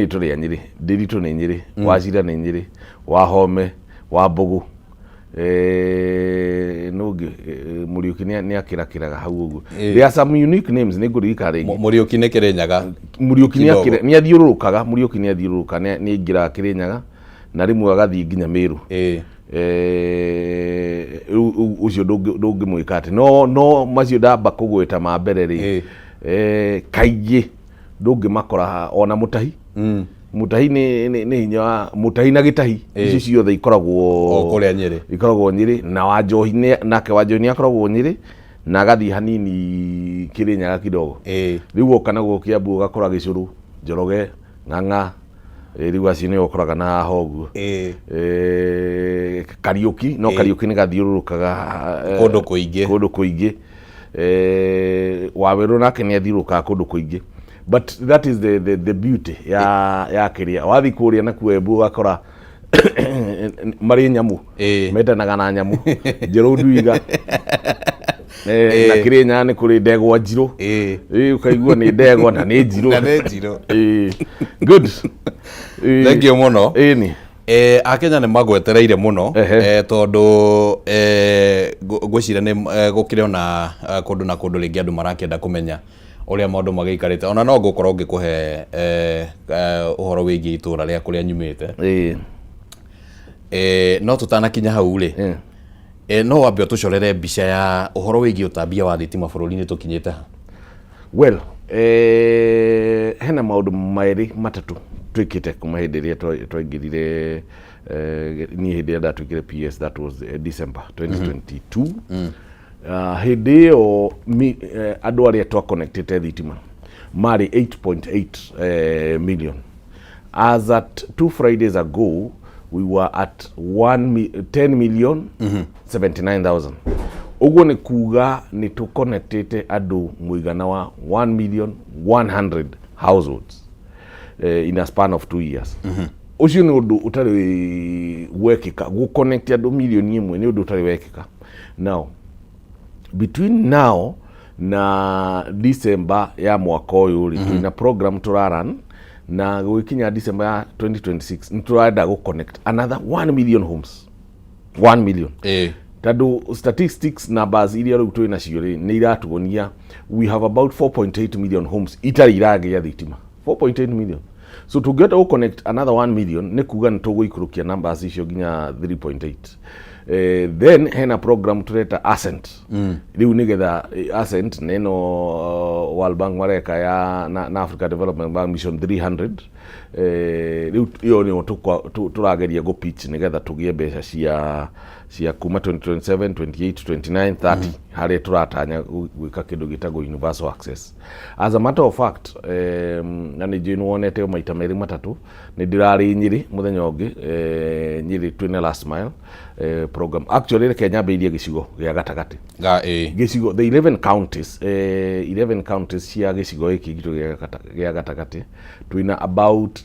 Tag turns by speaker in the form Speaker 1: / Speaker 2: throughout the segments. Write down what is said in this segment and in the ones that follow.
Speaker 1: Tũrĩ a Nyĩrĩ, Ndĩritũ nĩ Nyĩrĩ, Wachira nĩ Nyĩrĩ, Wahome, Wambũgũ, nũ ũngĩ? Mũriũki nĩ akĩrakĩraga hau ũguo. There are some unique names, nĩ ngũririkana rĩngĩ.
Speaker 2: Mũriũki nĩ Kĩrĩnyaga.
Speaker 1: Mũriũki nĩ
Speaker 2: Kidogo.
Speaker 1: Nĩ athiũrũrũkaga, Mũriũki nĩ athiũrũrũkaga, nĩ aingĩraga Kĩrĩnyaga na rĩmwe agathiĩ nginya Mĩrũ. Rĩu ũcio ndũngĩmwĩka atĩ no macio ndamba kũgweta ma mbere rĩ, kaingĩ ndũngĩmakora ona mũtahi. Mũtahi nĩ hinya wa mũtahi na gĩtahi. Icio ciothe ikoragwo
Speaker 2: O kũrĩa Nyĩrĩ.
Speaker 1: Ikoragwo Nyĩrĩ na Wanjohi nake Wanjohi nĩ akoragwo Nyĩrĩ na agathiĩ hanini Kĩrĩnyaga kidogo. Rĩu woka na gũkũ Kĩambu ũgakora Gĩcũrũ, Njoroge, Ng'ang'a, rĩu acio nĩo ũkoraga na haha ũguo. Kariũki no Kariũki nĩ gathiũrũrũkaga
Speaker 2: Kũndũ kũingĩ.
Speaker 1: Kũndũ kũingĩ. Wawerũ nake nĩ athiũrũrũkaga kũndũ kũingĩ, but that is the beauty ya kĩrĩa wathiĩ kũrĩa nakuo Embu ũgakora marĩ nyamũ. Metanaga na nyamũ njerũ ndwiga. Na Kĩrĩnyaga nĩ kũrĩ ndegwa njirũ. Ũkaigua nĩ ndegwa na nĩ njirũ.
Speaker 2: Na nĩ njirũ.
Speaker 1: Good.
Speaker 2: Thank you mũno.
Speaker 1: Ĩni.
Speaker 2: Akenya nĩ magwetereire mũno. Tondũ ngwĩciria nĩ gũkĩrĩ ona kũndũ na kũndũ rĩngĩ andũ marakĩenda kũmenya ũrĩa maũndũ magĩikarĩte, ona no ngũkorwo ngĩkũhe ũhoro wĩgiĩ itũra rĩa kũrĩa nyumĩte. No tũtanakinya hau rĩ, no wambe ũtũcorere mbica ya ũhoro wĩgiĩ ũtambia wa thitima bũrũri-inĩ, tũkinyĩte ha?
Speaker 1: Well, hena maũndũ merĩ matatũ twĩkĩte kuma hĩndĩ ĩrĩa twaingĩrire, niĩ hĩndĩ ĩrĩa ndatuĩkire PS, that was December 2022. Hĩndĩ ĩyo andũ arĩa twaconnectĩte thitima marĩ 8.8 million. As at 2 Fridays ago we were at 10 million 79,000. Ũguo nĩ kuga nĩ tũconnectĩte andũ mũigana wa 1 million 100 households in a span of 2 years. Ũcio nĩ ũndũ ũtarĩ wekĩka. Gũconnect andũ milioni 1 nĩ ũndũ ũtarĩ wekĩka. Now between now na December ya mwaka ũyũ rĩ, twĩna program tũraran na gũgĩkinya December ya 2026 nĩ tũrenda gũ connect another 1 million homes, 1 million, tondũ statistics numbers iria rĩu twĩ nacio rĩ, nĩ iratuonia we have about 4.8 million homes itarĩ iragĩa thitima, 4.8 million. So tũngĩhota gũ connect another 1 million, nĩ kuga nĩ tũgũikũrũkia numbers icio nginya 3.8. Then hena program tũreta Ascent rĩu, nĩgetha Ascent nĩ ĩno World Bank mareka ya na Africa Development Bank, Mission 300. Rĩu ĩyo nĩyo tũrageria gũ pitch nĩgetha tũgĩe mbeca cia kuma 2027, 28, 29, 30, harĩa tũratanya gwĩka kĩndũ gĩtagwo universal access. As a matter of fact, na nĩ njũĩ nĩwonete maita merĩ matatũ nĩ ndĩrarĩ Nyĩrĩ mũthenya ũngĩ, Nyĩrĩ twĩna last mile program. Actually, reke nyambĩrĩrie gĩcigo gĩa gatagatĩ.
Speaker 2: Ga ĩĩ.
Speaker 1: Gĩcigo, the 11 counties, 11 counties cia gĩcigo gĩkĩ gitũ gĩa gatagatĩ, twĩna about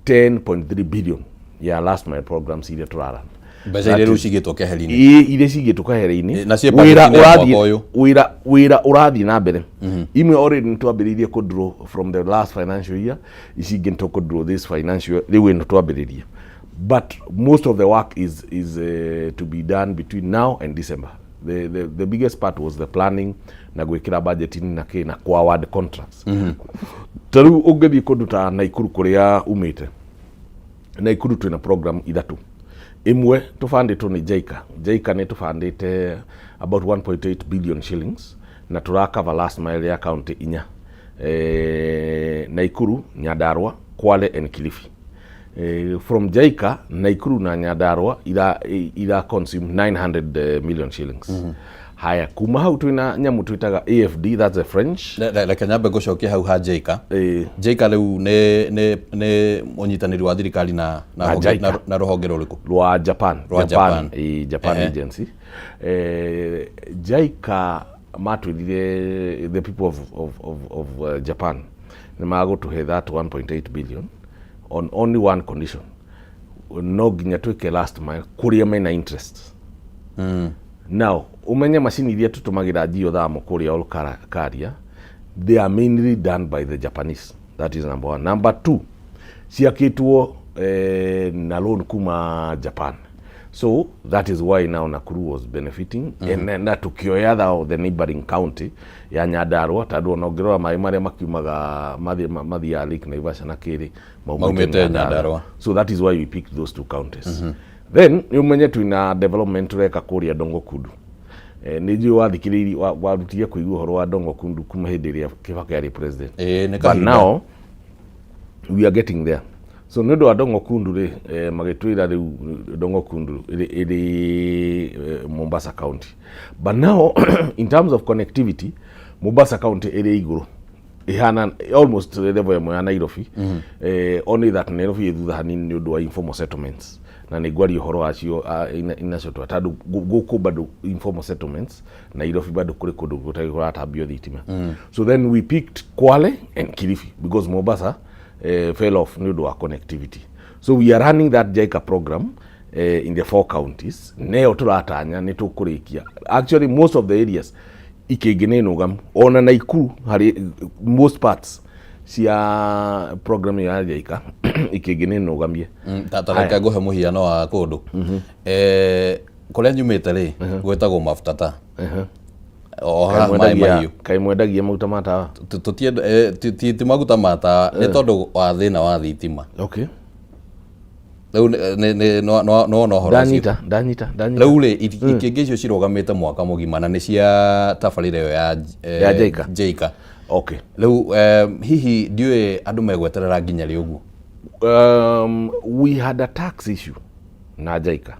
Speaker 1: 10.3 billion ya last mile programs iria tũrara.
Speaker 2: Mbeca iria rĩu cigĩtwo keheri-inĩ.
Speaker 1: Ĩ, iria cigĩtwo kahera-inĩ.
Speaker 2: Na ciĩ
Speaker 1: wĩra
Speaker 2: budget-inĩ ya
Speaker 1: ũrathiĩ
Speaker 2: mwaka ũyũ.
Speaker 1: Wĩra ũrathiĩ na mbere. Imwe already nĩ twambĩrĩirie kũ draw from the last financial year, ici ingĩ nĩ tũkũ draw this financial year, rĩu ĩno twambĩrĩrie, but most of the work is to be done between now and December. The biggest part was the planning na gwĩkĩra budgeting na kĩ na kwa award contracts. Ta rĩu ũngĩthiĩ kũndũ ta Naikuru kũrĩa umĩte, Naikuru twĩna program ithatũ. Ĩmwe tũbandĩtwo nĩ JICA. JICA nĩ tũbandĩte about 1.8 billion shillings na tũracover last mile ya county inya, Naikuru, Nyandarua, Kwale and Kilifi. From JICA, Naikuru na Nyandarua ira consume 900 million shillings. Haya, kuma hau twĩna nyamũ twĩtaga AFD, that's a French.
Speaker 2: Reke nyambe ngũcokie hau ha JICA. JICA rĩu nĩ ũnyitanĩri wa thirikari na
Speaker 1: Na JICA.
Speaker 2: Na rũhonge rũrĩkũ?
Speaker 1: Rwa Japan.
Speaker 2: Rwa Japan.
Speaker 1: Japan agency. JICA matwĩrire, the people of Japan nĩ magũtũhe that 1.8 billion on only one condition: no nginya twĩke last mile kũrĩa mena interest. Now umenye macini iria tũtũmagĩra geothermal kũrĩa Olkaria, they are mainly done by the Japanese. That is number one. Number two, Ciakĩtwo na loan kuma Japan, so that is why now Nakuru was benefiting. And na tukioya the neighboring county ya Nyandarua, tondũ ona ũngĩrora maĩ marĩa makiumaga mathiaga Lake Naivasha na kĩrĩ
Speaker 2: maumĩte Nyandarua.
Speaker 1: So that is why we picked those two counties. Then nĩ ũmenye twina development tũreka kũrĩa Dongo Kundu. Nĩ njũĩ wathikĩrĩirie warutire kũigua ũhoro wa Dongo Kundu kuma hĩndĩ ĩrĩa Kibaki arĩ president.
Speaker 2: Ĩĩ, nĩ
Speaker 1: But
Speaker 2: kahinda.
Speaker 1: now we are getting there. So nĩ ũndũ wa Dongo Kundu rĩ, magĩtwĩra rĩu Dongo Kundu ĩrĩ Mombasa County, but now in terms of connectivity, Mombasa County ĩrĩ igũrũ, ihana almost level ĩmwe ya Nairobi, only that Nairobi ĩ thutha hanini nĩ ũndũ wa informal settlements, na nĩ ngwaria ũhoro wacio inacio tondũ gũkũ bado informal settlements, Nairobi bado kũrĩ kũndũ gũtarĩ kũratambio thitima. So then we picked Kwale and Kilifi because Mombasa fell off nĩ ũndũ wa connectivity. So we are running that JICA program in the four counties. Neyo tũratanya nĩ tũkũrĩkia. Actually, most of the areas ikĩngĩ nĩ nũgamu, ona Naikuru harĩ most parts cia program ĩyo ya JICA ikĩngĩ nĩ nũgamie.
Speaker 2: Ta reke ngũhe mũhiano wa kũndũ kũrĩa nyumĩte rĩ, gwĩtagwo Mafutata o haha maĩ mahiũ.
Speaker 1: Kaĩ mwendagia maguta ma tawa?
Speaker 2: Ti maguta ma tawa, nĩ tondũ wa thĩna wa thitima. Rĩu nĩwona ũhoro ũcio.
Speaker 1: Ndanyita, ndanyita, ndanyita.
Speaker 2: Rĩu rĩ, ikĩngĩ icio cirũgamĩte mwaka mũgima na nĩ cia tabarĩra ĩyo ya
Speaker 1: Ya JICA.
Speaker 2: JICA. Rĩu hihi ndiũĩ andũ megweterera nginya rĩ ũguo?
Speaker 1: We had a tax issue na JICA.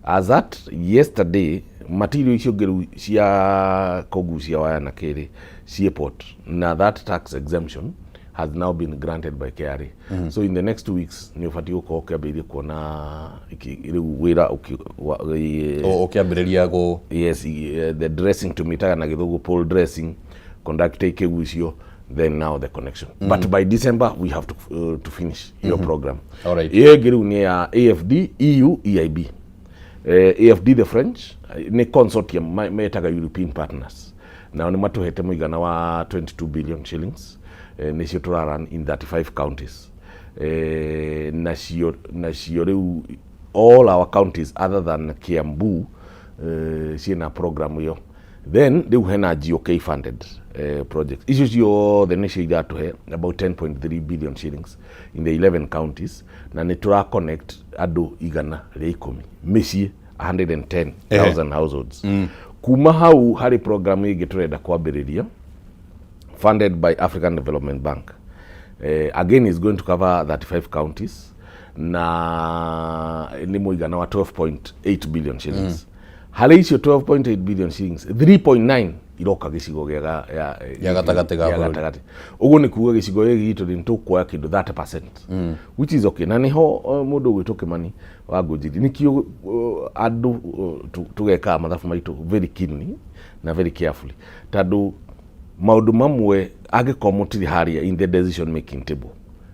Speaker 1: As at yesterday, material icio ngĩ rĩu cia kũgucia waya na kĩrĩ ciĩ port, na that tax exemption has now been granted by KRA. So in the next 2 weeks nĩ ũbatiĩ gũkorwo ũkĩambĩrĩria kuona rĩu wĩra
Speaker 2: Ũkĩambĩrĩria gũ
Speaker 1: Yes, the dressing, tumitaga na gĩthũngũ pole dressing, conductor ikĩgucio, then now the connection. But by December we have to finish your program. Ĩyo ĩngĩ rĩu nĩ ya AFD, EU, EIB. AFD, the French, nĩ consortium metaga European partners, nao nĩ matũhete mũigana wa 22 billion shillings. Nĩcio tũrarun in 35 counties. Nacio rĩu all our counties other than Kiambu ciĩna program ĩyo. Then rĩu hena GOK funded project. Icio ciothe nĩcio iratũhe about 10.3 billion shillings in the 11 counties, na nĩ tũra connect andũ 110, mĩciĩ 110,000 households. Kuma hau harĩ program ĩngĩ tũrenda kwambĩrĩria funded by African Development Bank. Again is going to cover 35 counties na nĩ mũigana wa 12.8 billion shillings. Harĩ icio 12.8 billion shillings, 3.9 iroka gĩcigo gĩa
Speaker 2: Gĩa gatagatĩ ga
Speaker 1: gĩa
Speaker 2: bũrũri.
Speaker 1: Gatagatĩ. Ũguo nĩ kuga gĩcigo gĩkĩ gitũ nĩ tũkuoya kĩndũ 30%, which is okay. Na nĩho mũndũ ũgwĩtwo Kimani wa Ngũnjiri, nĩkĩo andũ tũgekaga mathabu maitũ very keenly na very carefully, tondũ maũndũ mamwe angĩkorwo mũtirĩ harĩa in the decision making table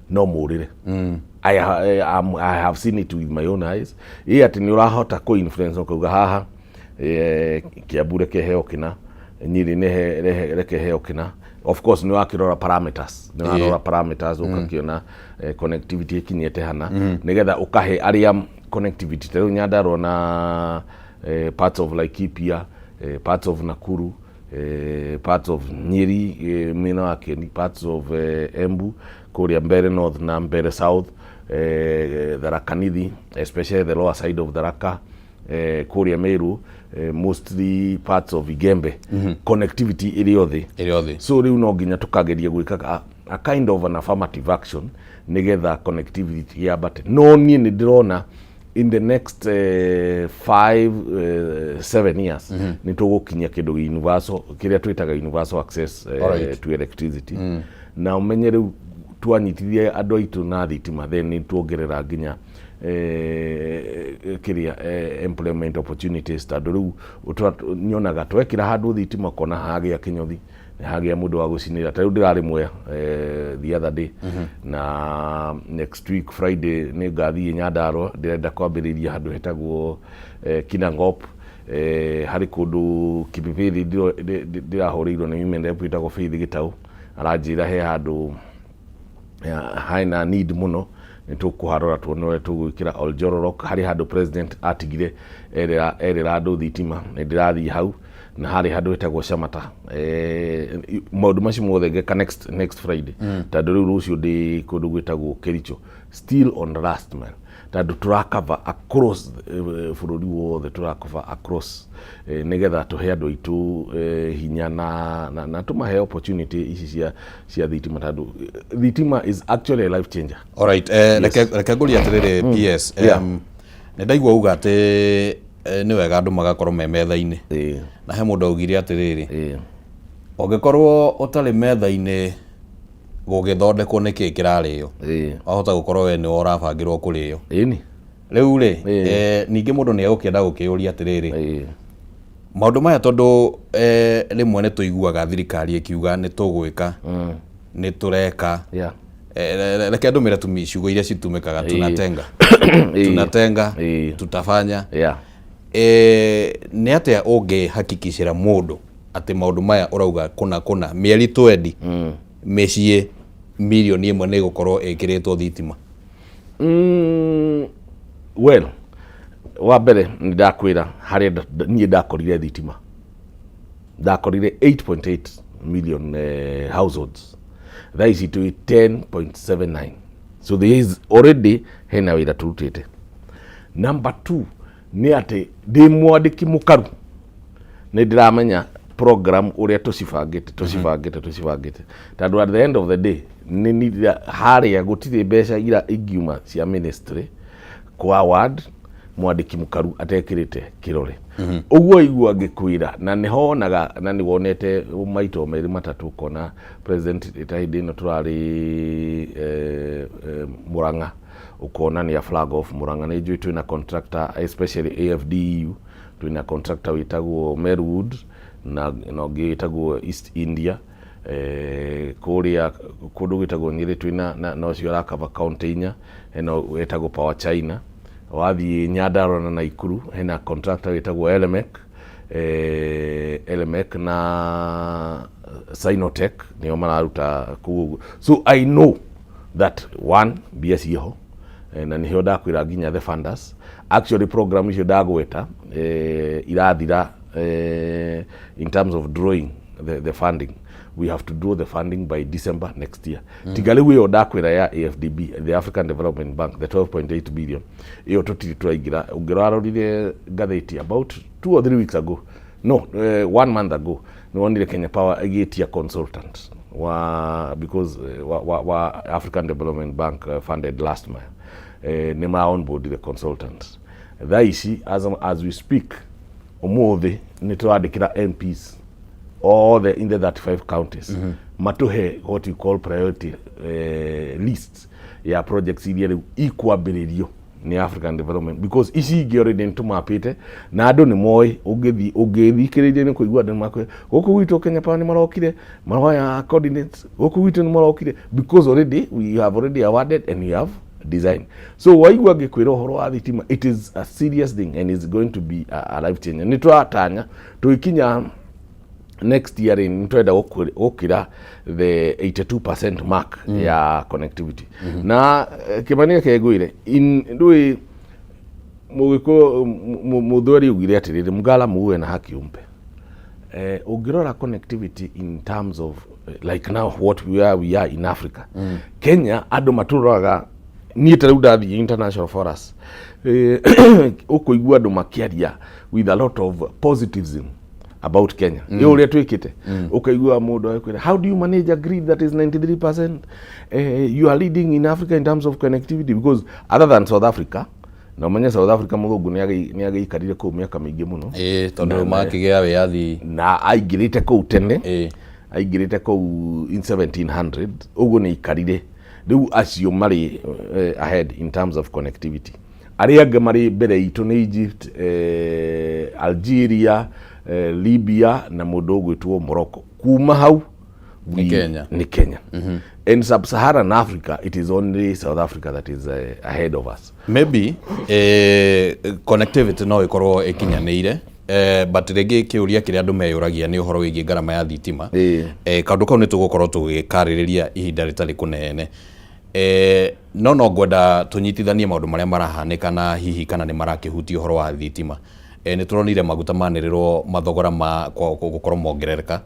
Speaker 1: no mũrĩre. I have seen it with my own eyes, ĩ atĩ nĩ ũrahota kũ influence ũkauga haha Kiambu reke heo kĩna, Nyĩrĩ nĩ reke heo kĩna. Of course nĩ wakĩrora parameters, nĩ warora parameters ũgakĩona connectivity ĩkinyĩte hana, nĩgetha ũkahe arĩa connectivity. Ta rĩu Nyandarua na parts of Laikipia, parts of Nakuru, parts of Nyeri, mĩena wa Kieni, parts of Embu kũrĩa Mbere North na Mbere South, Tharaka Nithi, especially the lower side of Tharaka, kũrĩa Meru, mostly parts of Igembe, connectivity ĩrĩ o thĩ.
Speaker 2: Ĩrĩ o thĩ.
Speaker 1: So rĩu no nginya tũkageria gwĩka a kind of an affirmative action nĩgetha connectivity yambate. No niĩ nĩ ndĩrona in the next 5, 7 years nĩ tũgũkinyia kĩndũ gĩ universal, kĩrĩa twĩtaga universal access to electricity. Na ũmenye rĩu twanyitithia andũ aitũ na thitima, then nĩ tuongerera nginya kĩrĩa employment opportunities, tondũ rĩu nyonaga twekĩra handũ thitima ũkona hagĩa kĩnyothi, hagĩa mũndũ wa gũcinĩra. Ta rĩu ndĩrarĩ Mwea the other day, na next week Friday nĩ ngathiĩ Nyandarua. Ndĩrenda kwambĩrĩria handũ hetagwo Kinangop, harĩ kũndũ Kipipiri ndĩrahũrĩirwo nĩ women rep wĩtagwo Faith Gĩtaũ, aranjĩra he handũ. Hena need muno, nĩ tũkũharora tuone ũrĩa tũgwĩkĩra Oljororok harĩ handũ president atigire erĩra andũ thitima. Nĩ ndĩrathiĩ hau na harĩ handũ hetagwo Shamata. Maũndũ macio mothe ngeka next Friday, tondũ rĩu rũciũ ndĩ kũndũ gwĩtagwo Kericho, still on the last mile, tondũ tũracover across bũrũri wothe, tũracover across nĩgetha tũhe andũ aitũ hinya na tũmahe opportunity ici cia thitima, tondũ thitima is actually a life changer.
Speaker 2: Alright, reke ngũrie atĩrĩrĩ, PS. Nĩ ndaigua uga atĩ nĩ wega andũ magakorwo me metha-inĩ, na he mũndũ augire atĩrĩrĩ, ũngĩkorwo ũtarĩ metha-inĩ gũgĩthondekwo nĩkĩ kĩrarĩo, wahota gũkorwo we nĩwe ũrabangĩrwo kũrĩo. Rĩu rĩ, ningĩ mũndũ nĩ egũkĩenda gũkĩũria atĩrĩrĩ, maũndũ maya, tondũ rĩmwe nĩ tũiguaga thirikari ĩkiuga nĩ tũgwĩka, nĩ tũreka, reke ndũmĩre tumi ciugo iria citumĩkaga, tunatenga, tunatenga, tutafanya. Nĩ atĩa ũngĩhakikicĩra mũndũ atĩ maũndũ maya ũrauga kũna kũna mĩeri twendi mĩciĩ 1 million nĩ ĩgũkorwo ĩkĩrĩtwo thitima?
Speaker 1: Well, wa mbere nĩ ndakwĩra harĩa niĩ ndakorire thitima, ndakorire 8.8 million households, thaa ici twĩ 10.79, so there is already hena wĩra tũrutĩte. Number two nĩ atĩ ndĩ mwandĩki mũkaru, nĩ ndĩramenya program ũrĩa tũcibangĩte, tondũ at the end of the day nĩ harĩa gũtirĩ mbeca ira ingiuma cia ministry kwa ward mwandĩki mũkaru atekĩrĩte kĩrore. Ũguo igua ngĩkwĩra na nĩho wonaga na nĩ wonete maito merĩ matatũ, ũkona president ta hĩndĩ ĩno tũrarĩ Murang'a, ũkona nĩ a flag off Murang'a. Nĩ njũĩ twĩna contractor, especially AfDU, twĩna contractor wĩtagwo Melwood na ũngĩ wĩtagwo East India. Kũrĩa kũndũ gwĩtagwo Nyĩrĩ twĩna na ũcio ũracover county inya, hena wĩtagwo Power China. Wathiĩ Nyandarua na Naikuru hena contractor wĩtagwo Elemec, Elemec na Sinotech nĩo mararuta kũu ũguo. So I know that one, mbia ciĩho, na nĩho ndakwĩra nginya the funders. Actually, program icio ndagweta irathira in terms of drawing the funding, we have to draw the funding by December next year. Tiga rĩu ĩyo ndakwĩra ya AFDB, the African Development Bank, the 12.8 billion, ĩyo tũtirĩ tũraingĩra. Ũngĩrarorire ngathĩti about 2 or 3 weeks ago, no, one month ago, nĩ wonire Kenya Power ĩgĩtia consultant wa because wa African Development Bank funded last mile, nĩ ma onboard the consultant. Thaa ici as we speak, ũmũthĩ nĩ tũrandĩkĩra MPs othe in the 35 counties matuhe what you call priority list ya projects iria rĩu ikwambĩrĩrio nĩ African Development, because ici ingĩ already nĩ tũmapĩte na andũ nĩ moĩ. Ũngĩthiĩ ũngĩthikĩrĩria nĩ kũigua andũ nĩ makwĩra gũkũ gwitũ Kenya Power nĩ marokire maroya coordinates, gũkũ gwitũ nĩ marokire, because already we have already awarded and we have design. So waigua ngĩkwĩra ũhoro wa thitima, it is a serious thing and it's going to be a life changer. Nĩ tũratanya tũgĩkinya next year nĩ twenda gũkĩra the 82% mark ya connectivity. Na Kĩmani, reke ngwĩre, ndũĩ mũgĩkũyũ mũthweri augire atĩrĩrĩ, "Mgala muue na haki umpe." Ũngĩrora connectivity in terms of like now what we are in Africa, Kenya andũ matũroraga. Niĩ ta rĩu ndathiĩ international forums, ũkũigua andũ makĩaria with a lot of positivism about Kenya, ĩ ũrĩa twĩkĩte. Ũkaigua mũndũ agĩkwĩra, "How do you manage a grid that is 93%? You are leading in Africa in terms of connectivity," because other than South Africa, na ũmenye South Africa mũthũngũ nĩ agĩikarire kũu mĩaka mĩingĩ mũno.
Speaker 2: Ĩĩ, tondũ makĩgĩa wĩyathi.
Speaker 1: Na aingĩrĩte kũu tene. Aingĩrĩte kũu in 1700 ũguo, nĩ aikarire. Rĩu acio marĩ ahead in terms of connectivity. Arĩa angĩ marĩ mbere itũ nĩ Egypt, Algeria, Libya na mũndũ ũgwĩtwo Morocco. Kuma hau
Speaker 2: Nĩ Kenya.
Speaker 1: Nĩ Kenya. In sub-Saharan Africa, it is only South Africa that is ahead of us.
Speaker 2: Maybe connectivity no ĩkorwo ĩkinyanĩire, but rĩngĩ kĩũria kĩrĩa andũ meyũragia nĩ ũhoro wĩgiĩ ngarama ya thitima. Kaũndũ kau nĩ tũgũkorwo tũgĩkarĩrĩria ihinda rĩtarĩ kũnene. No ngwenda tũnyitithanie maũndũ marĩa marahanĩka na hihi kana nĩ marakĩhutia ũhoro wa thitima. Nĩ tũronire maguta manĩrĩrwo mathogora ma gũkorwo mongerereka,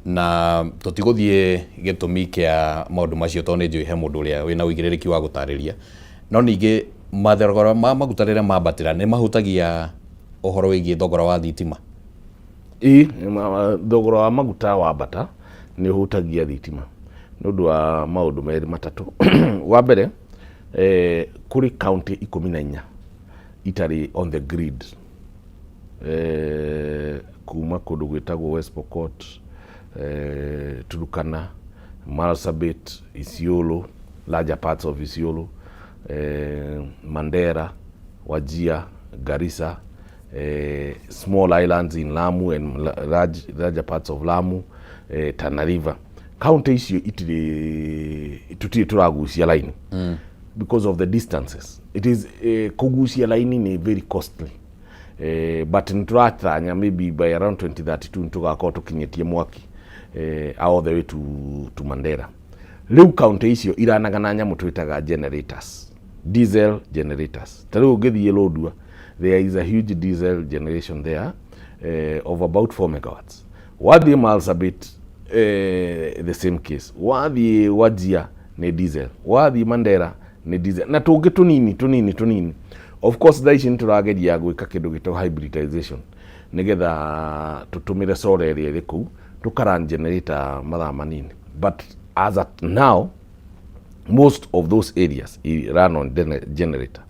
Speaker 2: na tũtigũthiĩ gĩtũmi kĩa maũndũ macio tondũ nĩ njũĩ he mũndũ ũrĩa wĩna ũigĩrĩrĩki wa gũtarĩria. No ningĩ mathogora ma maguta rĩrĩa mambatĩra nĩ mahutagia ũhoro wĩgiĩ thogora wa thitima?
Speaker 1: Ĩ, thogora wa maguta wambata nĩ ũhutagia thitima nĩ ũndũ wa maũndũ merĩ matatũ. Wa mbere, kũrĩ kaũntĩ 14 itarĩ on the grid, kuma kũndũ gwĩtagwo West Pokot, Turkana, Marsabit, Isiolo, larger parts of Isiolo, Mandera, Wajir, Garissa, small islands in Lamu and larger parts of Lamu, Tana River. County icio itirĩ, tutirĩ tũragucia line because of the distances. It is kũgucia line nĩ very costly. But nĩ tũratanya maybe by around 2032 nĩ tũgakorwo tũkinyĩtie mwaki all the way to Mandera. Rĩu county icio iranagana nyamũ twĩtaga generators, diesel generators. Ta rĩu ũngĩthiĩ Lodwar, there is a huge diesel generation there of about 4 megawatts. Wathiĩ Marsabit, the same case. Wathiĩ Wajir nĩ diesel, wathiĩ Mandera nĩ diesel, na tũngĩ tũnini tũnini tũnini. Of course thaa ici nĩ tũrageria gwĩka kĩndũ gĩtagwo hybridization nĩgetha tũtũmĩre solar ĩrĩa ĩrĩ kũu, tũka-run generator mathaa manini, but as at now most of those areas run on generator.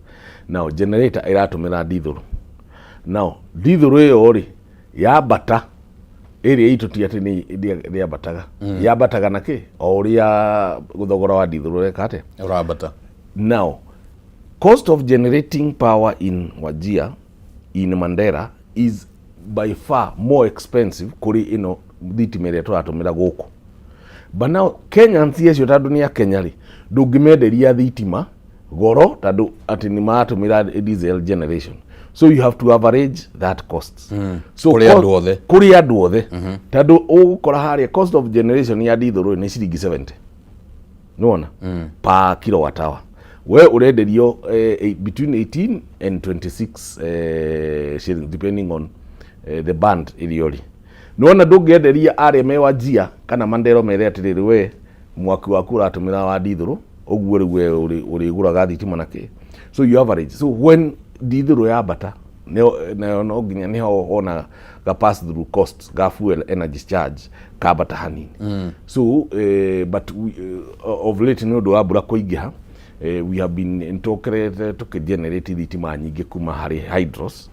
Speaker 1: Now generator ĩratũmĩra ndithũrũ. Now ndithũrũ ĩyo rĩ yambata, ĩrĩa itũ ti atĩ nĩ rĩambataga, yambataga na kĩ o ũrĩa thogora wa ndithũrũ ũreka atĩa?
Speaker 2: Ũrambata.
Speaker 1: Now cost of generating power in Wajir, in Mandera, is by far more expensive kũrĩ ĩno thitima ĩrĩa tũratũmĩra gũkũ. But now Kenyans acio, tondũ nĩ a Kenya rĩ, ndũngĩmenderia thitima goro tondũ atĩ nĩ maratũmĩra diesel generation, so you have to average that cost. So
Speaker 2: Kũrĩ andũ othe.
Speaker 1: Kũrĩ andũ othe, tondũ ũgũkora harĩa cost of generation ya ndithũrũ nĩ ciringi 70, nĩwona, per kilowatt hour. We ũrenderio between 18 and 26 shillings, depending on the band ĩrĩa ũrĩ. Nĩwona ndũngĩenderia arĩa me Wajir kana Mandera mere atĩrĩrĩ, we mwaki waku ũratũmĩra wa ndithũrũ ũguo, rĩu we ũrĩgũraga thitima na kĩ. So you average. So when ndithũrũ yambata, nayo no nginya nĩho wona ga pass through cost ga fuel energy charge kambata hanini. So but of late, nĩ ũndũ wa mbura kũingĩha, we have been nĩtũkerete tũkĩgenerate thitima nyingĩ kuma harĩ hydros,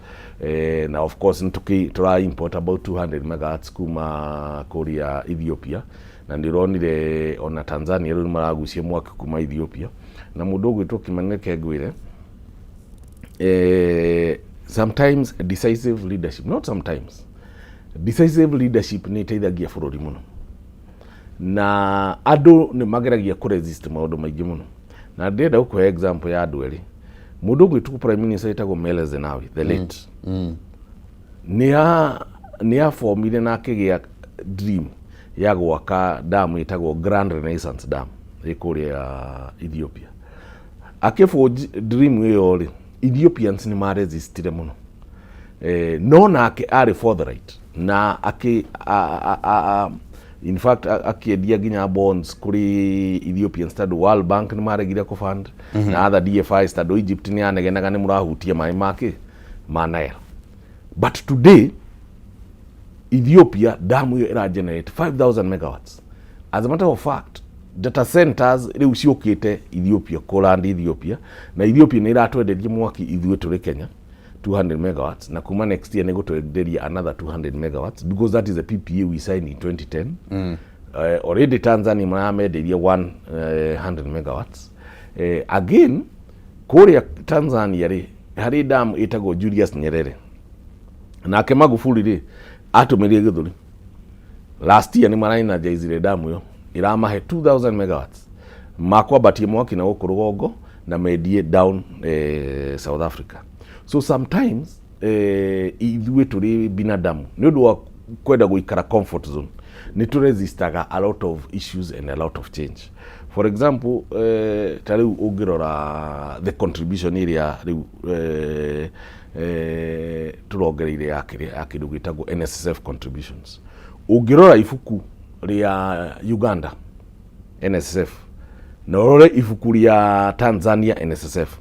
Speaker 1: na of course nĩ tũra import about 200 megawatts kuma kũrĩa Ethiopia, na nĩ ũronire ona Tanzania rĩu nĩ maragucia mwaki kuma Ethiopia. Na mũndũ ũgwĩtwo Kimani, reke ngwĩre, sometimes decisive leadership, not sometimes, decisive leadership nĩ ĩteithagia bũrũri mũno, na andũ nĩ mageragia kũ resist maũndũ maingĩ mũno. Na ndĩrenda gũkũhe example ya andũ erĩ. Mũndũ ũgwĩtwo prime minister ĩtagwo Meles Zenawi, the late, nĩ aformire na akĩgĩa dream ya gwaka dam ĩtagwo Grand Renaissance Dam ĩ kũrĩa Ethiopia. Akĩforge dream ĩyo rĩ, Ethiopians nĩ maresistire mũno, no nake arĩ forthright na akĩ a, a, a, a, in fact akĩendia nginya bonds kũrĩ Ethiopians tondũ World Bank nĩ maregire kũfund na other DFIs, tondũ Egypt nĩ yanegenaga nĩ mũrahutia maĩ make ma Nile. But today Ethiopia damu ĩyo ĩra generate 5000 megawatts. As a matter of fact, data centers rĩu ciũkĩte Ethiopia, kũland Ethiopia, na Ethiopia nĩ ĩratwenderia mwaki ithuĩ tũrĩ Kenya 200 megawatts, na kuma next year nĩ gũtwenderia another 200 megawatts, because that is a PPA we signed in 2010. Already Tanzania maramenderia 100 megawatts. Again kũrĩa Tanzania rĩ, harĩ dam ĩtagwo Julius Nyerere. Nake Magufuli rĩ, atũmĩrire gĩthũri. Last year nĩ maraenergizire damu ĩyo, ĩramahe 2000 megawatts makwambatie mwaki na gũkũ rũgongo na mendie down South Africa. So sometimes ithuĩ tũrĩ binadamu, nĩ ũndũ wa kwenda gũikara comfort zone, nĩ tũresistaga a lot of issues and a lot of change. For example, ta rĩu ũngĩrora the contribution ĩrĩa rĩu tũrongereire ya kĩrĩa ya kĩndũ gĩtagwo NSSF contributions, ũngĩrora ibuku rĩa Uganda NSSF na ũrore ibuku rĩa Tanzania NSSF,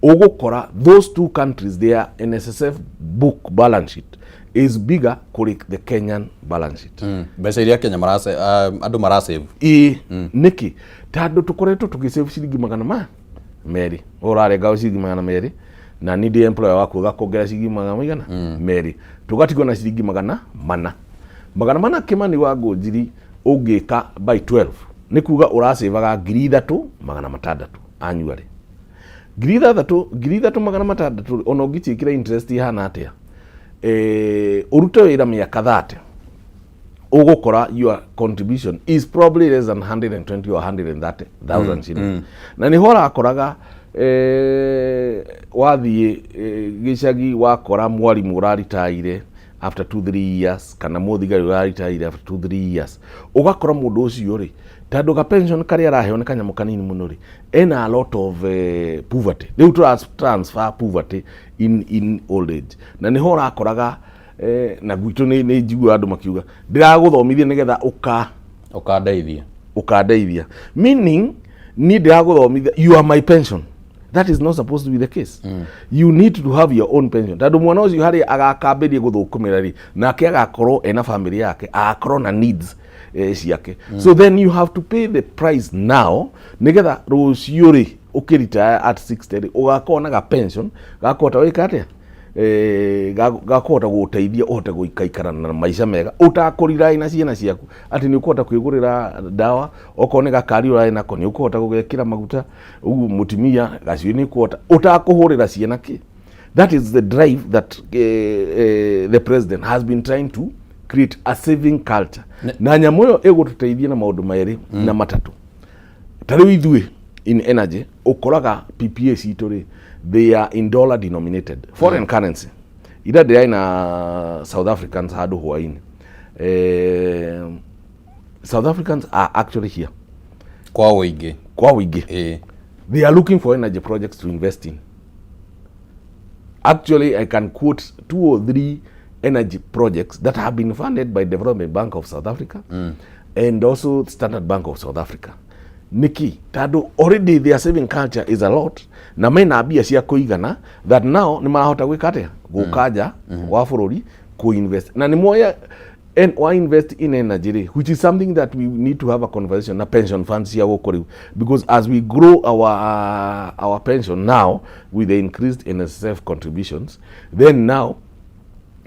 Speaker 1: ũgũkora those two countries, their NSSF book balance sheet is bigger kũrĩ the Kenyan balance sheet.
Speaker 2: Mbeca iria Kenya marase, andũ marasave.
Speaker 1: Ĩ nĩkĩ? Tondũ tũkoretwo tũgĩsave ciringi 200, ũrarenga ciringi 200, na niĩ ndĩ employer waku, ũgakuongerera ciringi magana maigana merĩ, tũgatigwo na ciringi 400. 400, Kĩmani wa Ngũnjiri, ũngĩka by 12 nĩ kuga ũracĩvaga 3,600 annually. 3,000, 3,600, ona ũngĩciĩkĩra interest ihana atĩa, ũrute wĩra mĩaka 30, ũgũkora your contribution is probably less than 120 or 130,000 shillings. Na nĩho ũrakoraga wathiĩ gĩcagi, wakora mwarimũ ũraritaire after 2 3 years, kana mũthigari ũraritaire after 2 3 years, ũgakora mũndũ ũcio rĩ, tondũ ga pension karĩa araheo nĩ kanyamũ kanini mũno rĩ, ena a lot of poverty. Rĩu tũra transfer poverty in old age. Na nĩho ũrakoraga na gwitũ nĩ njiguaga andũ makiuga, "Ndĩragũthomithia nĩgetha ũka
Speaker 2: Ũkandeithia.
Speaker 1: Ũkandeithia," meaning niĩ ndĩragũthomithia, you are my pension. That is not supposed to be the case. You need to have your own pension, tondũ mwana ũcio harĩa agakambĩria gũthũkũmĩra rĩ, nake agakorwo ena family yake, agakorwo na needs ciake. So then you have to pay the price now, nĩgetha rũciũ rĩ, ũkĩretire at 60 rĩ, ũgakorwo na ga pension gakũhota gwĩka atĩa? Gakũhota gũgũteithia ũhote gũikaikara na maica mega ũtakũrirai na ciana ciaku, atĩ nĩ ũkũhota kwĩgũrĩra ndawa, okorwo nĩ gakari ũrarĩ nako nĩ ũkũhota gũgekĩra maguta ũguo, mũtumia gacuĩ nĩ ũkũhota ũtakũhũrĩra ciana kĩ. That is the drive that the president has been trying to create, a saving culture. Na nyamũ ĩyo ĩgũtũteithia na maũndũ merĩ na matatũ. Ta rĩu ithuĩ in energy, ũkoraga PPA citũ rĩ, they are in dollar denominated, foreign currency. Ira ndĩrarĩ na South Africans handũ hwainĩ. South Africans are actually here
Speaker 2: kwa ũingĩ.
Speaker 1: Kwa ũingĩ. They are looking for energy projects to invest in. Actually, I can quote two or three energy projects that have been funded by Development Bank of South Africa and also Standard Bank of South Africa. Niki? Tondũ already their saving culture is a lot, na mena mbia cia kũigana that now nĩ marahota gwĩka atĩa? Gũka nja wa bũrũri kũ-invest. Na nĩ moya and why invest in energy rĩ, which is something that we need to have a conversation na pension funds cia gũkũ rĩu, because as we grow our pension now with the increased NSSF contributions, then now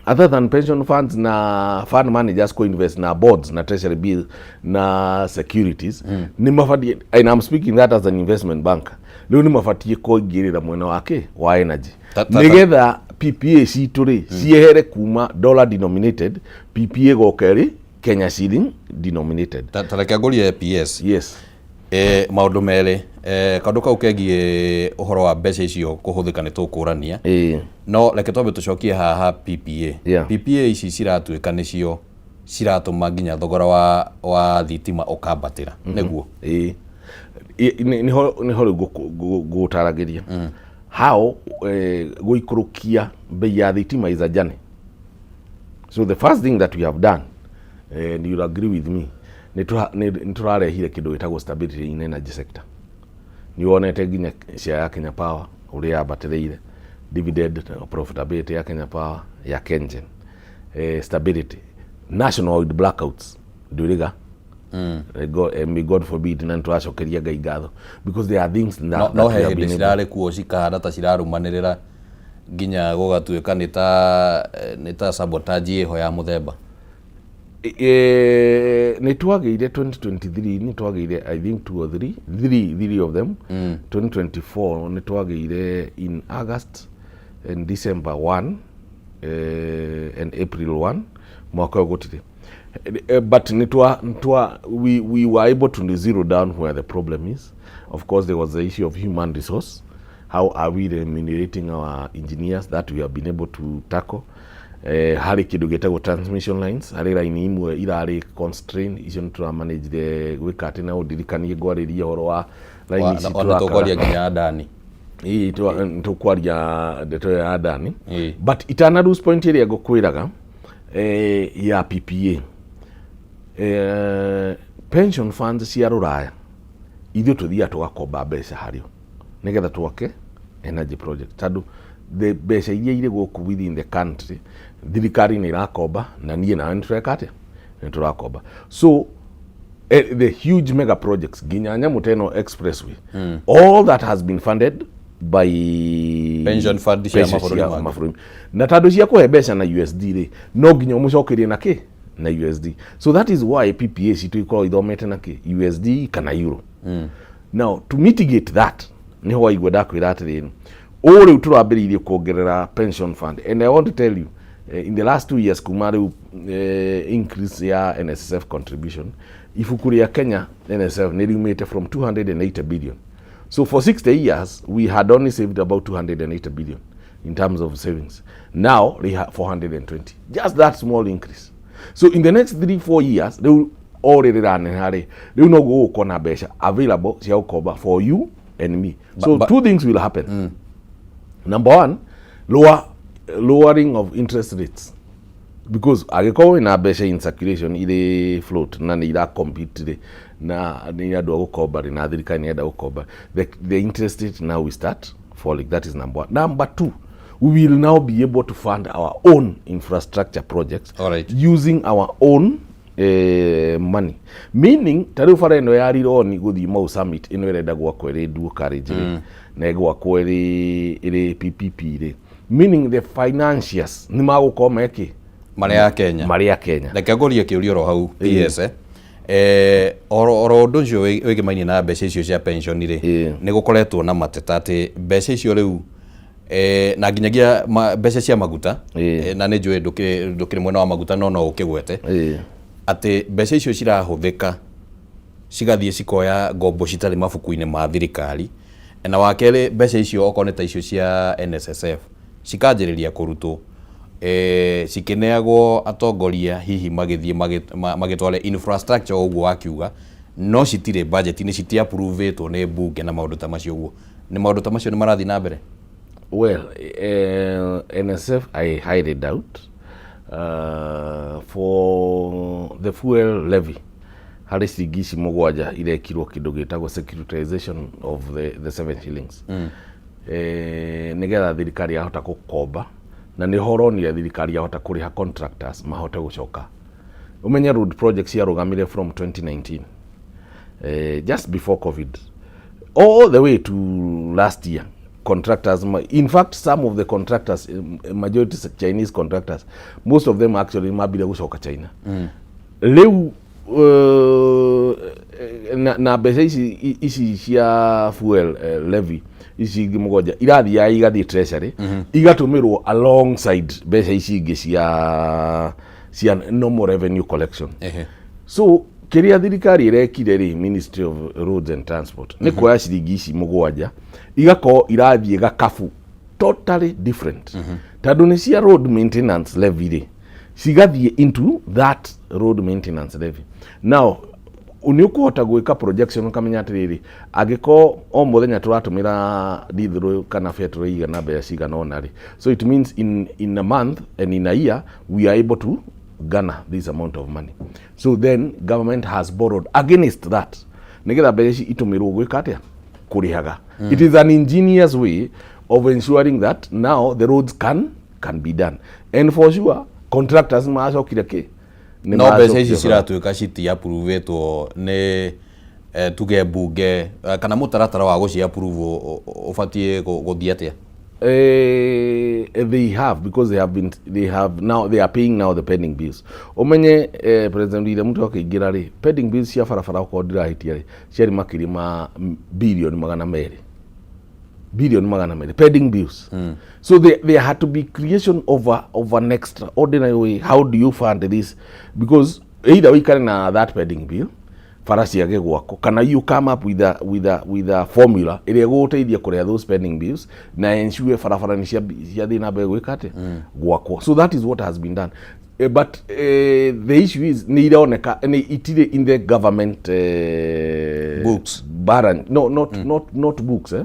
Speaker 1: other than pension funds na fund managers co-invest na bonds na treasury bill na securities, nĩ mabatie, and I'm speaking that as an investment banker, rĩu nĩ mabatie kũingĩrĩra mwena wake wa energy nĩgetha PPA citũ rĩ ciehere kuma dollar denominated PPA goke rĩ Kenya shilling denominated.
Speaker 2: Ta reke ngũrie, PS.
Speaker 1: Yes.
Speaker 2: Maũndũ merĩ, kaũndũ kau kegiĩ ũhoro wa mbeca icio kũhũthĩka nĩ tũkũrania, no reke twambe tũcokie haha PPA. PPA ici ciratuĩka nĩcio ciratũma nginya thogora wa thitima ũkambatĩra, nĩguo?
Speaker 1: Ĩĩ. Nĩho rĩu ngũtaragĩria how gũikũrũkia bei ya thitima is a journey. So the first thing that we have done, and you'll agree with me, nĩ tũrarehire kĩndũ gĩtagwo stability in energy sector. Nĩ wonete nginya share ya Kenya Power ũrĩa yambatĩrĩire, dividend profitability ya Kenya Power, ya KenGen, stability, national blackouts ndwĩrĩga. May God forbid, na nĩtũracokeria Ngai ngatho because there are things that,
Speaker 2: no, no he hĩndĩ cirarĩ kuo cikahana ta cirarũmanĩrĩra nginya gũgatuĩka nĩ ta sabotage ĩho ya mũthemba.
Speaker 1: Nĩ twagĩire 2023, nĩ twagĩire I think two or three of them. 2024 nĩ twagĩire in August and December 1 and April 1 mwaka ũyũ gũtirĩ. But nĩ twa we were able to zero down where the problem is. Of course, there was the issue of human resource. How are we remunerating our engineers? That we have been able to tackle. Harĩ kĩndũ gĩtagwo transmission lines, harĩ line imwe irarĩ constrain, icio nĩ tũramanagire gwĩka atĩ na ũndirikanie ngwarĩrie ũhoro wa line ici.
Speaker 2: Ona tũkwaria nginya Adani.
Speaker 1: Ĩĩ, tũkwaria ndeto ĩyo ya Adani. But itana lose point ĩrĩa ngũkwĩraga ya PPA, pension funds cia rũraya, ithuĩ tũthiaga tũgakomba mbeca harĩo nĩgetha twake energy project, tondũ the mbeca iria irĩ gũkũ within the country, thirikari nĩ ĩrakomba na niĩ nawe nĩ tũreka atĩa, nĩ tũrakomba. So the huge mega projects, nginya nyamũ ta ĩno expressway, all that has been funded by
Speaker 2: pension fund cia
Speaker 1: mbeca
Speaker 2: mabũrũri
Speaker 1: cia
Speaker 2: mangĩ.
Speaker 1: Mabũrũri, na tondũ cia kũhe mbeca na USD rĩ, no nginya ũmũcokerie na kĩ, na USD. So that is why PPA citũ ikoragwo ithomete na kĩ, USD kana euro. Now, to mitigate that, niho waigua ndakwĩra atĩrĩrĩ, ũũ rĩu tũrambĩrĩirie kuongerera pension fund, and I want to tell you, in the last 2 years kuma rĩu increase ya NSSF contribution, ibuku rĩa Kenya NSSF nĩ riumĩte from 280 billion. So for 60 years we had only saved about 280 billion in terms of savings. Now they have 420, just that small increase. So in the next 3-4 years, rĩu o rĩrĩ rĩraneha rĩ, rĩu no gũgũkorwo na mbeca available cia gũkomba for you and me. So two things will happen. Number one, lowering of interest rates, because angĩkorwo wĩna mbeca in circulation irĩ float na nĩ ira compete rĩ, na nĩ andũ a gũkomba rĩ, na thirikari nĩ enda gũkomba, the interest rate now will start falling. That is number one. Number two, we will now be able to fund our own infrastructure projects using our own money, meaning ta rĩu bara ĩno ya Rironi gũthiĩ Mau Summit ĩno ĩrenda gwakwo ĩrĩ dual carriage rĩ, na ĩgwakwo ĩrĩ PPP rĩ, meaning the financiers nĩ magũkorwo mekĩ
Speaker 2: marĩa ya Kenya.
Speaker 1: Marĩ a Kenya.
Speaker 2: Reke ngũrie kĩũria oro hau, PS, oro ũndũ ũcio wĩgĩmainie na mbeca icio cia pension rĩ, nĩ gũkoretwo na mateta atĩ mbeca icio rĩu na nginyagia mbeca cia maguta, na nĩ njũĩ ndũkĩrĩ mwena wa maguta, no ũkĩgwete atĩ mbeca icio cirahũthĩka cigathiĩ cikoya ngombo citarĩ mabuku-inĩ ma thirikari, na wa kerĩ, mbeca icio okorwo nĩ ta icio cia NSSF cikanjĩrĩria kũrutwo cikĩneagwo atongoria hihi magĩthiĩ magĩtware infrastructure ũguo wakiuga, no citirĩ budget-inĩ, citiapprove-ĩtwo nĩ mbunge na maũndũ ta macio ũguo. Nĩ maũndũ ta macio nĩ marathiĩ na mbere?
Speaker 1: Well, NSSF, I highly doubt. For the fuel levy, harĩ ciringi ici mũgwanja irekirwo kĩndũ gĩtagwo securitization of the 7 shillings, nĩgetha thirikari yahota gũkomba, na nĩho ũronire thirikari yahota kũrĩha contractors mahote gũcoka. Ũmenye road projects ciarũgamire from 2019, just before COVID, all the way to last year. Contractors, in fact, some of the contractors, majority Chinese contractors, most of them actually mambire gucoka China rĩu. Na mbeca ici cia fuel levy ici ingĩ mũgwanja irathiaga igathiĩ treasury, igatũmĩrwo alongside mbeca ici ingĩ cia normal revenue collection. So kĩrĩa thirikari ĩrekire rĩ, Ministry of Roads and Transport, nĩ kuoya ciringi ici mũgwanja igakorwo irathiĩ gakabu totally different, tondũ nĩ cia road maintenance levy rĩ, cigathiĩ into that road maintenance levy. Now nĩ ũkũhota gwĩka projection, ũkamenya atĩrĩrĩ, angĩkorwo o mũthenya tũratũmĩra diesel kana petrol igana mbeca cigana ũna rĩ, so it means in a month and in a year we are able to garner this amount of money. So then government has borrowed against that nigetha mbeca ici itũmĩrwo gwĩka atĩa, kũrĩhaga. It is an ingenious way of ensuring that now the roads can be done, and for sure contractors macokire kĩ. Nĩ
Speaker 2: No mbeca ici
Speaker 1: macokire.
Speaker 2: Ciratuĩka citi-approve-ĩtwo nĩ tuge mbunge, kana mũtaratara wa gũci approve ũbatiĩ gũthiĩ atĩa?
Speaker 1: They have, because they have been they have now they are paying now the pending bills. Umenye President William Ruto akĩingĩra rĩ, pending bills cia barabara, okorwo ndirahĩtia rĩ, ciarĩ makĩria ma bilioni 200, bilioni 200 pending bills. So there had to be creation of an extraordinary way. How do you fund this? Because either wĩikare na that pending bill. Bara ciage gwakwo kana you come up with a formula ĩrĩa ĩgũgũteithia kũrĩha those pending bills na ensure barabara nĩ ciathiĩ na mbere gwĩka atĩa, gwakwo. So that is what has been done. But the issue is nĩ ironeka nĩ itirĩ in the government
Speaker 2: books.
Speaker 1: Balance, no, not, not books, eh?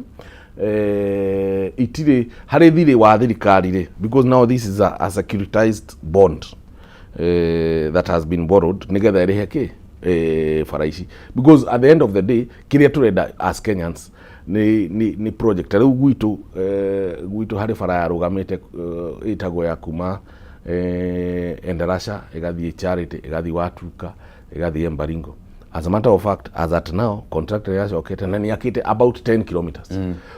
Speaker 1: Itirĩ harĩ thirĩ wa thirikari rĩ, because now this is a securitized bond that has been borrowed nigetha ĩrĩhe kĩ bara ici, because at the end of the day kĩrĩa tũrenda as Kenyans nĩ project. Ta rĩu gwitũ harĩ bara yarũgamĩte, ĩtagwo ya kuma Endarasha ĩgathiĩ Charity, ĩgathiĩ Watuka, ĩgathiĩ Embaringo. As a matter of fact, as at now contractor yacokete na nĩ about 10 kilometers.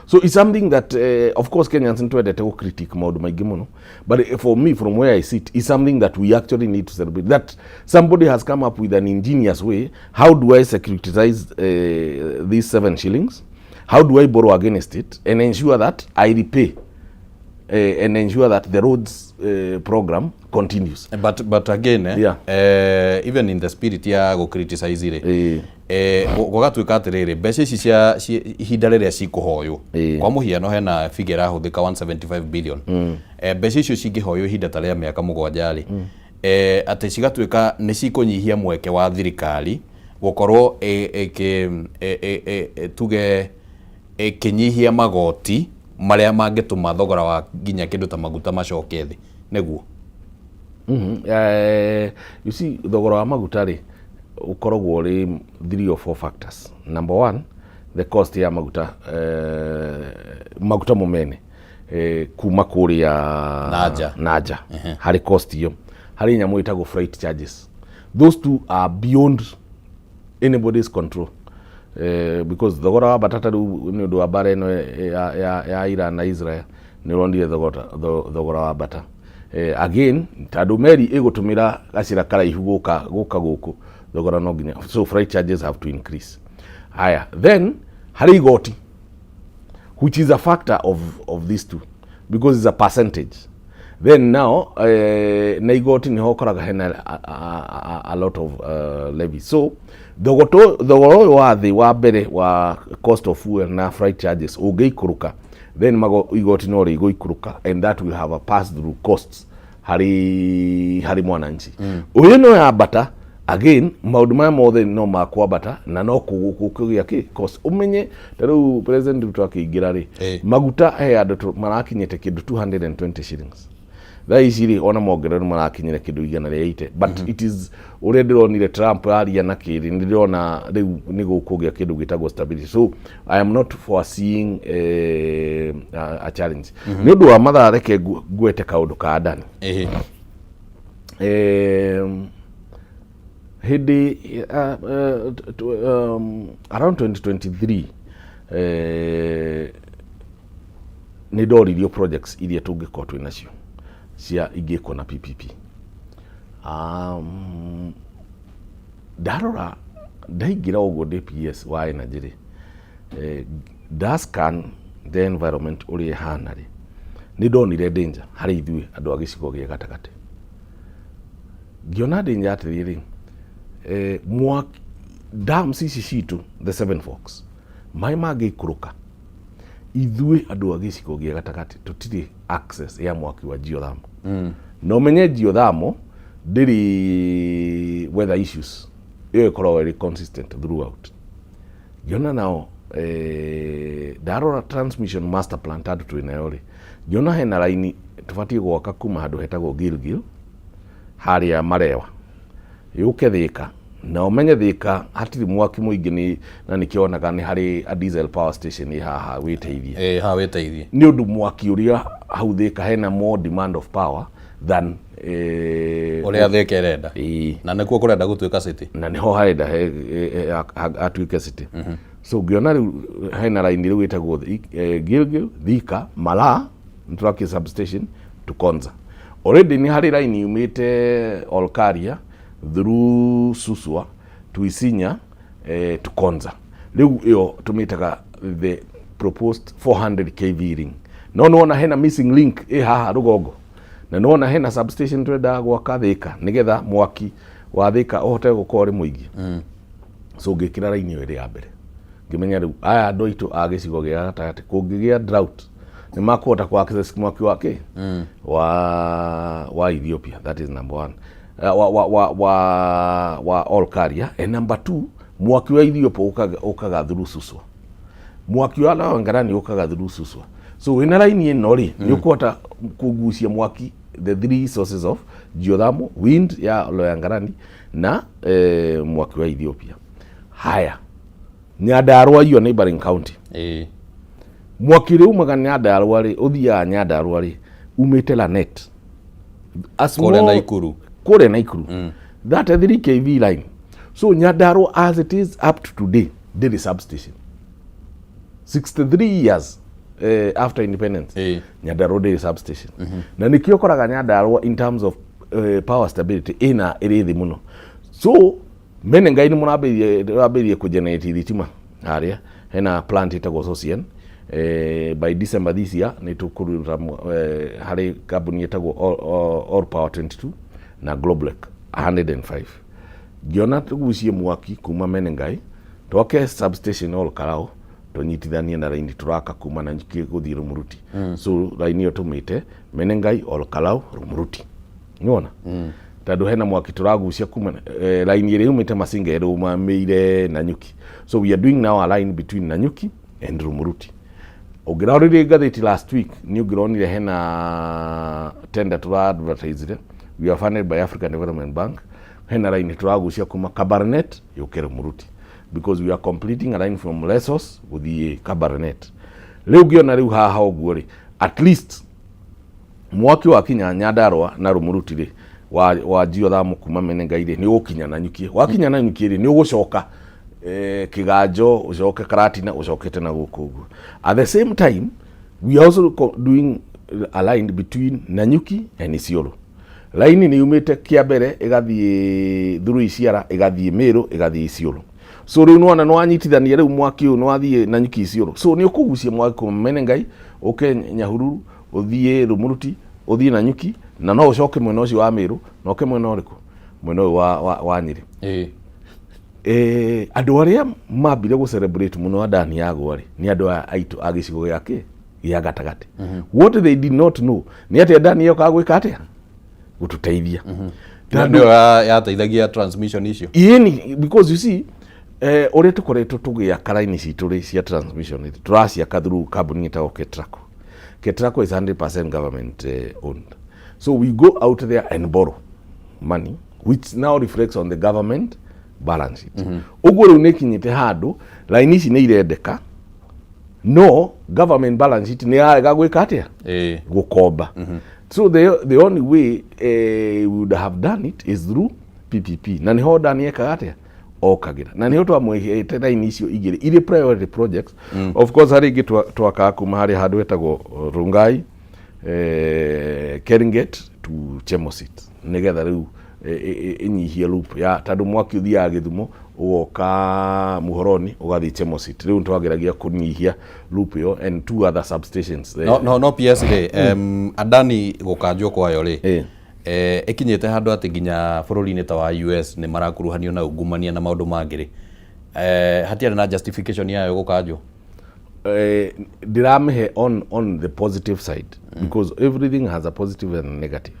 Speaker 1: So it's something that of course Kenyans nĩ twendete gũ critique maũndũ maingĩ mũno, but for me, from where I sit, is something that we actually need to celebrate, that somebody has come up with an ingenious way: how do I securitize these 7 shillings? How do I borrow against it and ensure that I repay and ensure that the roads program continues?
Speaker 2: But again, even in the spirit ya gå criticize rĩ, gũgatuĩka atĩrĩrĩ, mbeca ici cia ihinda rĩrĩa cikũhoywo, kwa mũhiano hena figure ĩrahũthĩka, 175 billion, mbeca icio cingĩhoywo ihinda ta rĩa mĩaka 7 rĩ, atĩ cigatuĩka nĩ cikũnyihia mweke wa thirikari gũkorwo ĩ- ĩkĩ ĩ- ĩ- ĩ- ĩ- tuge ĩkĩnyihia magoti marĩa mangĩtũma thogora wa nginya kĩndũ ta maguta macoke thĩ, nĩguo?
Speaker 1: You see, thogora wa maguta rĩ, ũkoragwo ũrĩ three or four factors. Number one, the cost ya maguta, maguta mo mene kuma kũrĩa
Speaker 2: Na nja.
Speaker 1: Na nja. Harĩ cost iyo, harĩ nyamũ ĩtagwo freight charges. Those two are beyond anybody's control, because thogora wa batata rĩu nĩ ũndũ wa mbara ĩno ya Iran na Israel nĩ ũronire thogora wa bata. Again, tondũ meri ĩgũtũmĩra gacĩra karaihu gũka gũkũ, thogora no nginya, so freight charges have to increase. Haya, then harĩ igoti, which is a factor of these two because it's a percentage. Then now na igoti niho ũkoraga hena a lot of levies. So thogora ũyũ wa thĩ wa mbere wa cost of fuel na freight charges ũngĩikũrũka, then igoti no rĩgũikũrũka and that will have a pass through costs harĩ mwananchi. Ũyũ no yambata again, maũndũ maya mothe no makwambata na no kũgĩa kĩ cost. Ũmenye ta rĩu President Ruto akĩingĩra rĩ, maguta he andũ marakinyĩte kĩndũ 220 shillings. Thaa ici rĩ, ona mongerero marakinyĩra kĩndũ 180, but it is ũrĩa ndĩronire Trump aria na kĩrĩ, nĩ ndĩrona rĩu nĩ gũkũgĩa kĩndũ gĩtagwo stability. So I am not foreseeing a challenge. Nĩ ũndũ wa mathaa, reke ngwete kaũndũ ka Adani. Hĩndĩ around 2023, nĩ ndoririo projects iria tũngĩkorwo twĩ nacio cia ingĩkwo na PPP. Ndarora ndaingĩra ũguo ndĩ PS wa energy rĩ, ndascan the environment ũrĩa ĩhana rĩ, nĩ ndonire danger harĩ ithuĩ andũ a gĩcigo gĩa gatagatĩ. Ngĩona danger atĩrĩrĩ, mwaki dams ici citũ, the Seven Forks, maĩ mangĩikũrũka, ithuĩ andũ a gĩcigo gĩa gatagatĩ tũtirĩ access ya mwaki wa geothermal. Na ũmenye geothermal ndĩrĩ weather issues, ĩyo ĩkoragwo ĩrĩ consistent throughout. Ngĩona nao, ndarora transmission master plan tondũ twĩ nayo rĩ, ngĩona hena raini tũbatiĩ gwaka kuma handũ hetagwo Gilgil harĩa Marewa yũke Thĩka. Na ũmenye Thĩka hatirĩ mwaki mũingĩ nĩ na nĩkĩonaga nĩ harĩ a diesel power station ĩ haha wĩteithie.
Speaker 2: Ĩ haha wĩteithie.
Speaker 1: Nĩ ũndũ mwaki ũrĩa hau Thĩka hena more demand of power than
Speaker 2: ũrĩa Thĩka ĩrenda.
Speaker 1: Ĩĩ.
Speaker 2: Na nĩkuo kũrenda gũtuĩka city.
Speaker 1: Na nĩho harenda hatuĩke city. So ngĩona rĩu hena raini rĩu ĩtagwo Gilgil, Thika, Malaa, Nturaki substation to Konza. Already nĩ harĩ raini yumĩte Olkaria through Suswa to Isinya, to Konza. Rĩu ĩyo tũmĩtaga the proposed 400 kV ring. No nĩwona hena missing link ĩ haha rũgongo, na nĩwona hena substation twendaga gwaka Thĩka nĩgetha mwaki wa Thĩka ũhote gũkorwo ũrĩ mũingĩ. So ngĩkĩra raini ĩyo ĩrĩ ya mbere, ngĩmenya rĩu aya andũ aitũ a gĩcigo gĩa gatagatĩ, kũngĩgĩa drought, nĩ makũhota ku access mwaki wa kĩ wa Ethiopia. That is number one. Wa Olkaria. And number two, mwaki wa Ethiopia ũkaga through Suswa, mwaki wa Loyangalani ũkaga through Suswa. So wĩna raini ĩno rĩ, nĩ ũkũhota kũgucia mwaki, the three sources of geothermal, wind ya Loyangalani na mwaki wa Ethiopia. Haya, Nyandarua, your neighboring county, mwaki ũrĩa umaga Nyandarua rĩ, ũthiaga Nyandarua rĩ, umĩte Lanet. A
Speaker 2: kũrĩa Naikuru.
Speaker 1: Kũrĩa Naikuru. That a 3 kV line. So Nyandarua, as it is up to today, ndĩrĩ substation. 63 years after independence, Nyandarua ndĩrĩ substation. Na nĩkĩo ũkoraga Nyandarua in terms of power stability ĩna ĩrĩ thĩ mũno. So mene ngai nĩ mũrambĩrĩirie kũgenerate thitima harĩa hena plant ĩtagwo Sosien. By December this year nĩ tũkũruta harĩ kambuni ĩtagwo All Power 22 na Globeleq 105. Ngĩona tũgucie mwaki kuma Menengai, twake substation Ol Kalou, tũnyitithanie na raini tũraka kuma Nanyuki gũthiĩ Rumuruti. So raini ĩyo tũmĩte Menengai, Ol Kalou, Rumuruti. Nĩwona tondũ hena mwaki tũragucia kuma raini ĩrĩa yumĩte Masinga ĩrũmamĩire Nanyuki. So we are doing now a line between Nanyuki and Rumuruti. Ũngĩrorire ngathĩti last week, nĩ ũngĩronire hena tender tũra advertisire. We are funded by African Development Bank. Hena raini tũragucia kuma Kabarnet yũke Rumuruti, because we are completing a line from Lesos gũthiĩ Kabarnet. Rĩu ngĩona rĩu haha ũguo rĩ, at least mwaki wakinya Nyandarua na Rumuruti rĩ, wa geothermal kuma Menengai rĩ, nĩ ũgũkinya Nanyuki. Wakinya Nanyuki rĩ, nĩ ũgũcoka Kiganjo, ũcoke Karatina, ũcokete na gũkũ ũguo. At the same time, we are also doing a line between Nanyuki and Isiolo. Laini nĩ yumĩte Kĩambere, ĩgathiĩ through Iciara, ĩgathiĩ Meru, ĩgathiĩ Isiolo. So rĩu nĩwona nĩwanyitithania rĩu mwaki ũyũ nĩwathiĩ Nanyuki, Isiolo. So nĩ ũkũgucia mwaki kuma Menengai, ũke Nyahururu, ũthiĩ Rumuruti, ũthiĩ Nanyuki, na no ũcoke mwena ũcio wa Meru, na ũke mwena ũrĩkũ, mwena ũyũ wa Nyĩrĩ. Andũ arĩa mambire gũ celebrate mũno Adani yagwa rĩ, nĩ andũ aya aitũ a gĩcigo gĩa kĩ gĩa gatagatĩ. What they did not know nĩ atĩ Adani yokaga gwĩka atĩa? Gũtũteithia.
Speaker 2: Tondũ nĩyo yateithagia transmission icio.
Speaker 1: Ĩni, because you see, ũrĩa tũkoretwo tũgĩaka raini citũ rĩ cia transmission rĩ, tũraciaka through kambuni ĩtagwo Ketraco. Ketraco is 100% government owned. So we go out there and borrow money, which now reflects on the government balance sheet. Ũguo rĩu nĩ kinyĩte handũ raini ici nĩ irendeka, no government balance sheet nĩ yarega gwĩka atĩa? Gũkomba. So the only way we would have done it is through PPP, na niho Adani ekaga atĩa? Okagĩra. Na niho twamwĩhĩte raini icio igĩrĩ irĩ priority projects. Of course, harĩ ingĩ twakaga kuma harĩa handũ hetagwo Rongai, Keringet to Chemosit, nĩgetha rĩu ĩnyihie loop ya tondũ mwaki ũthiaga Gĩthumo, ũgoka Muhoroni, ũgathiĩ Chemosit. Rĩu twageragia kũnyihia loop ĩyo and two other substations.
Speaker 2: No PS rĩ, Adani gũkanjwo kwayo rĩ, ĩkinyĩte handũ atĩ nginya bũrũri-inĩ ta wa US nĩ marakuruhanio na ungumania na maũndũ mangĩ rĩ, hatiarĩ na justification yayo gũkanjwo?
Speaker 1: Ndiramĩhe on the positive side, because everything has a positive and a negative.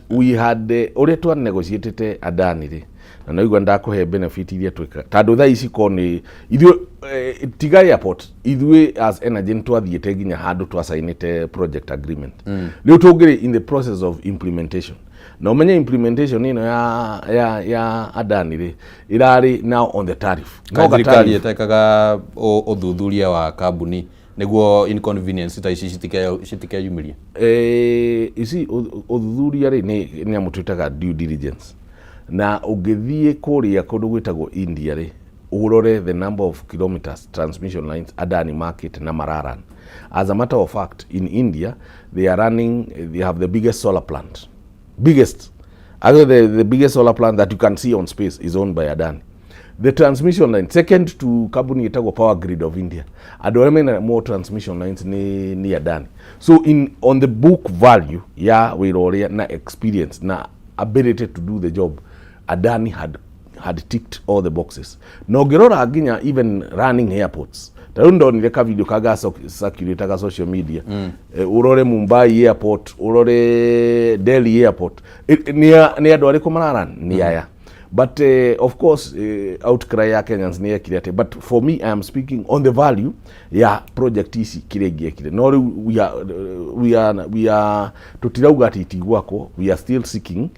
Speaker 1: We had ũrĩa twa negotiatete Adani rĩ, na naigua ndakũhe benefit iria twĩkaga, tondũ thaa ici ko nĩ ithuĩ, tiga airport, ithuĩ as energy nĩ twathiĩte nginya handũ twasainĩte project agreement. Rĩu tũngĩrĩ in the process of implementation, na ũmenye implementation ĩno ya Adani rĩ, ĩrarĩ now on the tariff.
Speaker 2: No ka thirikari ĩtekaga ũthuthuria wa kambuni nĩguo inconvenience ta ici citikeyumĩrie?
Speaker 1: You see, ũthuthuria rĩ, nĩ nyamũ twĩtaga due diligence. Na ũngĩthiĩ kũrĩa kũndũ gwĩtagwo India rĩ, ũrore the number of kilometers transmission lines Adani market na mararan. As a matter of fact, in India they are running, they have the biggest solar plant, biggest. Actually, the biggest solar plant that you can see on space is owned by Adani. The transmission line, second to kambuni ĩtagwo Power Grid of India, andũ arĩa mena more transmission lines nĩ Adani. So in on the book value ya wĩra ũrĩa na experience na ability to do the job, Adani had had ticked all the boxes. Na ũngĩrora nginya even running airports, ta rĩu ndonire ka video kaga circulate social media, ũrore Mumbai airport, ũrore Delhi airport, nĩ andũ arĩkũ mararan? Nĩ aya. But of course, outcry ya Kenyans nĩ yekire atĩ, but for me, I am speaking on the value ya project ici kĩrĩa ingĩekire. No rĩu we are tũtirauga atĩ itigwakwo. We are still seeking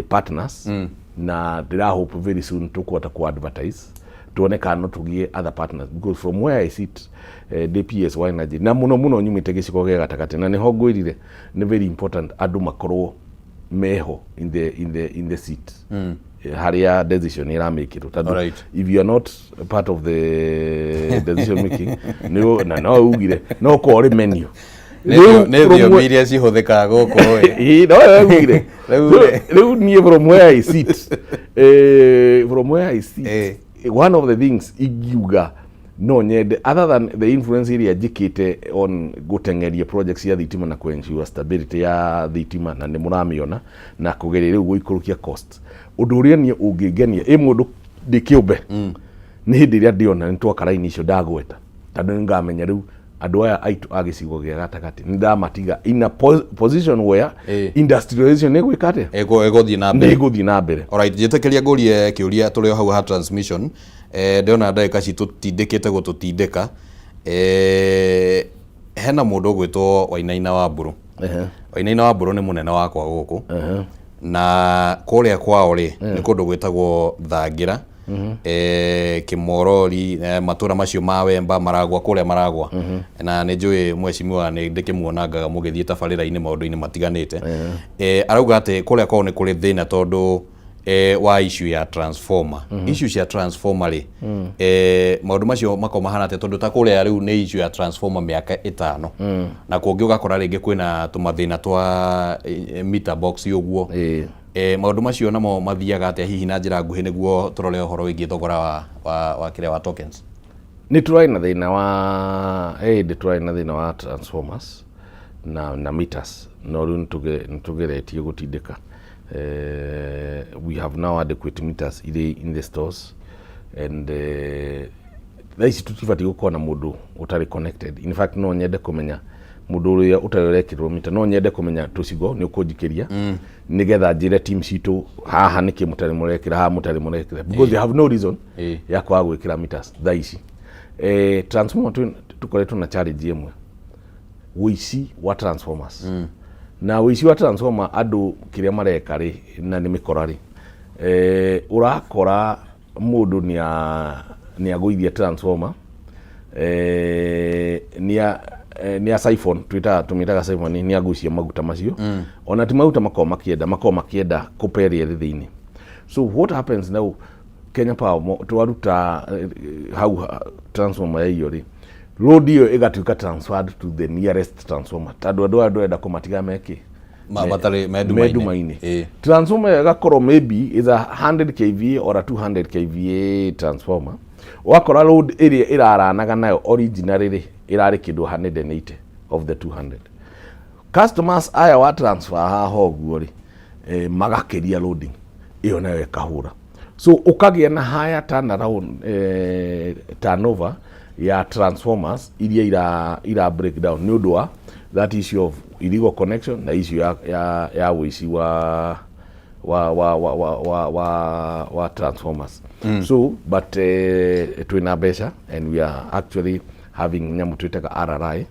Speaker 1: partners, na ndĩra hope very soon tũkũhota ku advertise tuone kana no tũgĩe other partners, because from where I sit, ndĩ PS wa energy na mũno mũno nyumĩte gĩcigo gĩa gatagatĩ, na nĩho ngwĩrire nĩ very important andũ makorwo meho in the seat harĩa decision ĩramĩkĩrwo, tondũ if you are not part of the decision making, nĩ na no ugire no korwo ũrĩ menu.
Speaker 2: Nĩ thiomi iria cihũthĩkaga gũkũ ĩ.
Speaker 1: Ĩĩ, no we ugire.
Speaker 2: Rĩu
Speaker 1: So,
Speaker 2: rĩ.
Speaker 1: Rĩu niĩ from where I sit, one of the things ingiuga no nyende, other than the influence ĩrĩa njĩkĩte on gũteng'eria projects cia thitima na kũ-ensure stability ya thitima, na nĩ mũramĩona na kũgeria rĩu gũikũrũkia cost, ũndũ ũrĩa niĩ ũngĩngenia ĩ mũndũ ndĩ kĩũmbe nĩ hĩndĩ ĩrĩa ndĩona nĩ twaka raini icio ndagweta, tondũ nĩ ngamenya rĩu andũ aya aitũ a gĩcigo gĩa gatagatĩ nĩ ndamatiga in a position where industrialization nĩ ĩgwĩka atĩa?
Speaker 2: Ĩgũthiĩ na
Speaker 1: Nĩ
Speaker 2: mbere.
Speaker 1: ĩgũthiĩ na mbere.
Speaker 2: Alright, njĩtĩkĩria ngũrie kĩũria tũrĩ o hau ha transmission. Ndĩrona ndagĩka citũ tindĩkĩte gũtũtindĩka. Hena mũndũ ũgwĩtwo Wainaina wa Mbũrũ. Wainaina wa Mbũrũ nĩ mũnene wakwa gũkũ, na kũrĩa kwao rĩ nĩ kũndũ gwĩtagwo Thangĩra, Kĩmorori, matũra macio ma Wemba, Maragwa, kũrĩa Maragwa, na nĩ njũĩ mheshimiwa nĩ ndĩkĩmuonangaga mũgĩthiĩ tabarĩra-inĩ maũndũ-inĩ matiganĩte. Arauga atĩ kũrĩa kwao nĩ kũrĩ thĩna tondũ wa issue ya transformer. Issue cia transformer rĩ, maũndũ macio makoragwo mahana atĩa? Tondũ ta kũrĩa rĩu nĩ issue ya transformer mĩaka 5, na kũngĩ ũgakora rĩngĩ kwĩna tũmathĩna twa meter box ũguo. Maũndũ macio namo mathiaga atĩa, hihi na njĩra nguhĩ, nĩguo tũrore ũhoro wĩgiĩ thogora wa kĩrĩa wa tokens?
Speaker 1: Nĩ tũrarĩ na thĩna wa hĩndĩ tũrarĩ na thĩna wa transformers na meters, no rĩu nĩ tũgeretie gũtindĩka. We have now adequate meters irĩ in the stores, and thaa ici tũtibatiĩ gũkorwo na mũndũ ũtarĩ connected. In fact, no nyende kũmenya mũndũ ũrĩa ũtarĩ ũrekĩrwo mita. No nyende kũmenya tũcigo nĩ ũkũnjikĩria, nĩgetha njĩre team citũ haha nĩkĩ mũtarĩ mũrekĩra, haha mũtarĩ mũrekĩra, because they have no reason ya kwaga gwĩkĩra meters thaa ici. Transformer tũkoretwo na challenge ĩmwe, ũici wa transformers. Na ũici wa transformer, andũ kĩrĩa mareka rĩ, na nĩ mĩkora rĩ, ũrakora mũndũ nĩ agũithia transformer, nĩ a siphon, twĩtaga tũmĩtaga siphon, nĩ agucia maguta macio. Ona ti maguta makoragwo makĩenda, makoragwo makĩenda copper ĩrĩa ĩrĩ thĩinĩ. So what happens now, Kenya Power twaruta hau transformer ya iyo rĩ, load iyo ĩgatuĩka transferred to the nearest transformer, tondũ andũ aya ndũrenda kũmatiga meke
Speaker 2: Matarĩ me
Speaker 1: me
Speaker 2: nduma-inĩ.
Speaker 1: Nduma-inĩ. Transformer ĩyo ĩgakorwo maybe is a 100 kVA or a 200 kVA transformer. Wakora load ĩrĩa ĩraranaga nayo originally rĩ, ĩrarĩ kĩndũ 180 of the 200. Customers aya wa transfer haha ũguo rĩ, magakĩria loading ĩyo nayo ĩkahũra, so ũkagĩa na higher turnaround, turnover ya transformers iria ira break down nĩ ũndũ wa that issue of illegal connection na issue ya ũici wa transformers. So but twĩna mbeca and we are actually having nyamũ twĩtaga RRI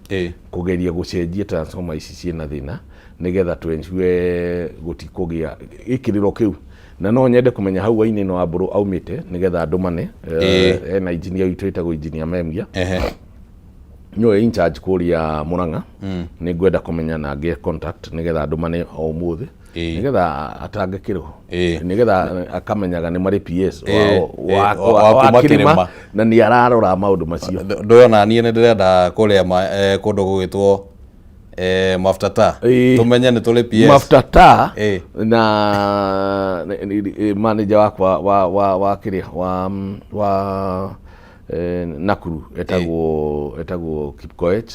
Speaker 1: kũgeria gũcenjia transformer ici ciĩna thĩna, nĩgetha tũ-ensure gũtikũgĩa gĩkĩrĩro kĩu. Na no nyende kũmenya hau Wainaina wa Mbũrũ aumĩte, nĩgetha ndũmane. Ena engineer witũ ĩtagwo Engineer Memia, nĩwe in charge kũrĩa Murang'a. Nĩ ngwenda kũmenya na ngĩe contact, nĩgetha ndũmane o ũmũthĩ, nĩgetha atangĩkĩrwo, nĩgetha akamenyaga nĩ marĩ PS
Speaker 2: wa
Speaker 1: wa
Speaker 2: kuma
Speaker 1: kĩrĩma
Speaker 2: kĩrĩma.
Speaker 1: Na nĩ ararora maũndũ macio.
Speaker 2: Ndũyona niĩ nĩ ndĩrenda kũrĩa kũndũ gũgĩtwo mafuta ta tũmenye nĩ tũrĩ PS.
Speaker 1: Mafuta ta na manager wakwa wa kĩrĩa wa Nakuru etagwo Kipkoech,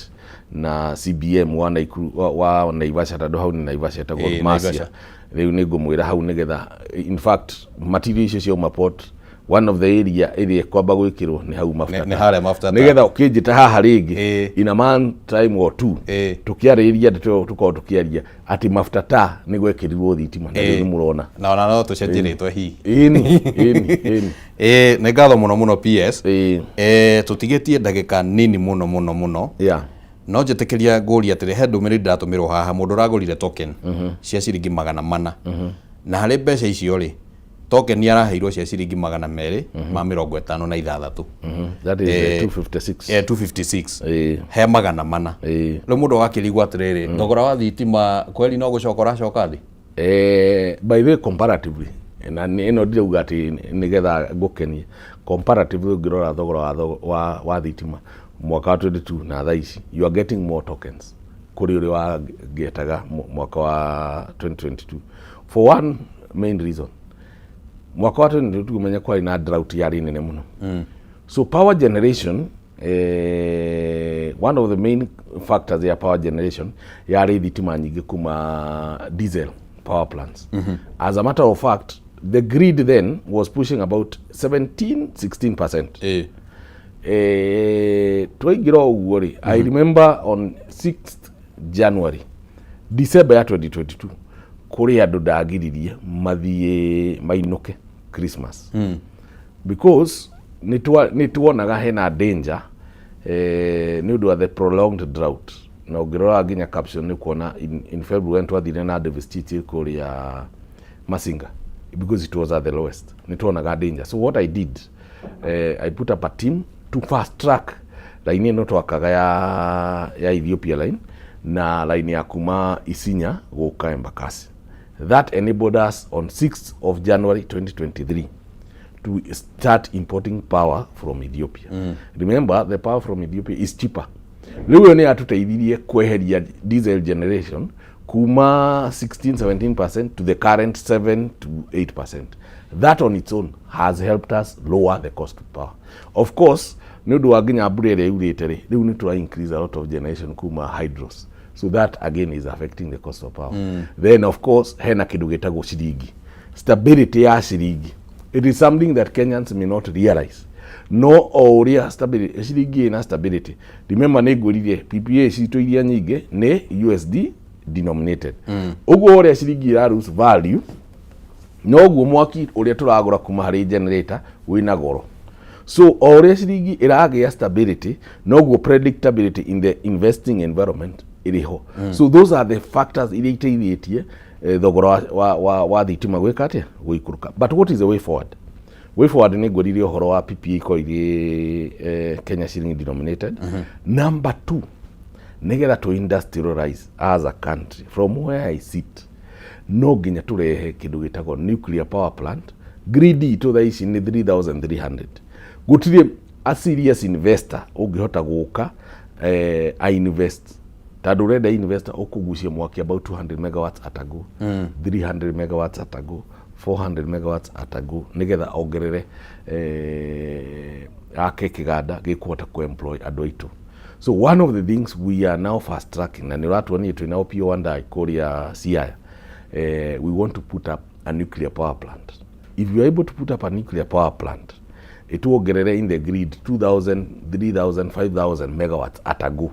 Speaker 1: na CBM wa Naikuru, wa Naivasha, tondũ hau nĩ Naivasha, etagwo Masia.
Speaker 2: Naivasha.
Speaker 1: Rĩu nĩ ngũmwĩra hau nĩgetha, in fact, material icio ciauma port, one of the area ĩrĩa ĩkwamba gwĩkĩrwo nĩ hau mafuta.
Speaker 2: Nĩ harĩa mafuta.
Speaker 1: Nĩgetha ũkĩnjĩta haha rĩngĩ in a month time or two, tũkĩarĩrĩria ndeto ĩyo, tũkorwo tũkĩaria atĩ mafuta ta nĩ gwekĩrirwo thitima na rĩu nĩ mũrona.
Speaker 2: Na ona no tũcenjie rĩtwa hihi.
Speaker 1: Ĩni, ĩni, ĩni.
Speaker 2: Ĩĩ, nĩ ngatho mũno mũno, PS.
Speaker 1: Ĩĩ.
Speaker 2: Tũtigĩtie ndagĩka nini mũno mũno mũno. No njĩtĩkĩria ngũria atĩrĩ, he ndũmĩrĩri ndĩratũmĩrwo haha, mũndũ ũragũrire token cia ciringi 400, na harĩ mbeca icio rĩ, token araheirwo cia ciringi 256.
Speaker 1: That is 256.
Speaker 2: 256.
Speaker 1: Ĩĩ.
Speaker 2: He 400. Rĩu mũndũ agakĩrigwo atĩrĩrĩ, thogora wa thitima kweli no gũcoka ũracoka thĩ?
Speaker 1: By the way, comparatively, na ĩno ndirauga atĩ nĩgetha ngũkenie, comparatively ũngĩrora thogora wa thitima mwaka wa 22 na thaa ici, you are getting more tokens kũrĩ ũrĩa wangĩetaga mwaka wa 2022, for one main reason: mwaka wa 2022 ũmenye kwarĩ na drought yarĩ nene mũno. So power generation, one of the main factors ya power generation yarĩ thitima nyingĩ kuma diesel power plants. As a matter of fact, the grid then was pushing about 17 16%. Twaingĩra o ũguo rĩ, I remember on 6th January, December ya 2022, kũrĩ andũ ndagiririe mathiĩ mainũke Christmas because nĩ tuonaga hena danger nĩ ũndũ wa the prolonged drought. Na ũngĩrora nginya caption nĩ kuona in February twathire na Davis Chichi kũrĩa Masinga because it was at the lowest. Nĩ tuonaga danger. So what I did, I put up a team to fast track line ĩno twakaga ya Ethiopia line na line ya kuma Isinya gũka Embakasi. That enabled us on 6th of January 2023 to start importing power from Ethiopia. Remember, the power from Ethiopia is cheaper. Rĩu ĩyo nĩ yatũteithirie kweheria diesel generation kuma 16-17% to the current 7 to 8%. That on its own has helped us lower the cost of power. Of course, nĩ ũndũ wa nginya mbura ĩrĩa yurĩte rĩ, rĩu nĩ tũra increase a lot of generation kuma hydros. So that again is affecting the cost of power. Then of course hena kĩndũ gĩtagwo ciringi. Stability ya ciringi. It is something that Kenyans may not realize. No o ũrĩa stability ciringi ĩna stability. Remember nĩ ngwĩrire PPA citũ iria nyingĩ nĩ USD denominated. Ũguo ũrĩa ciringi ĩra lose value, noguo mwaki ũrĩa tũragũra kuma harĩ generator wĩna goro. So o ũrĩa ciringi ĩragĩa stability, noguo predictability in the investing environment ĩrĩ ho. So those are the factors iria iteithĩtie thogora wa thitima gwĩka atĩa, gũikũrũka. But what is the way forward? Way forward nĩ ngwĩrire ũhoro wa PPA ikorwo irĩ Kenya shilling denominated. Number two, nĩgetha tũ industrialize as a country, from where I sit, no nginya tũrehe kĩndũ gĩtagwo nuclear power plant. Grid itũ thaa ici nĩ 3300. Gũtirĩ a serious investor ũngĩhota gũka a invest, tondũ ũrenda investor ũkũgucia mwaki about 200 megawatts at a go, 300 megawatts at a go, 400 megawatts at a go, nĩgetha ongerere ake kĩganda gĩkũhota kũ-employ andũ aitũ. So one of the things we are now fast tracking, na nĩ ũratuonia twĩna Opiyo Wandayi kũrĩa Siaya, we want to put up a nuclear power plant. If you are able to put up a nuclear power plant, ĩtuongerere in the grid 2000, 3000, 5000 megawatts at a go,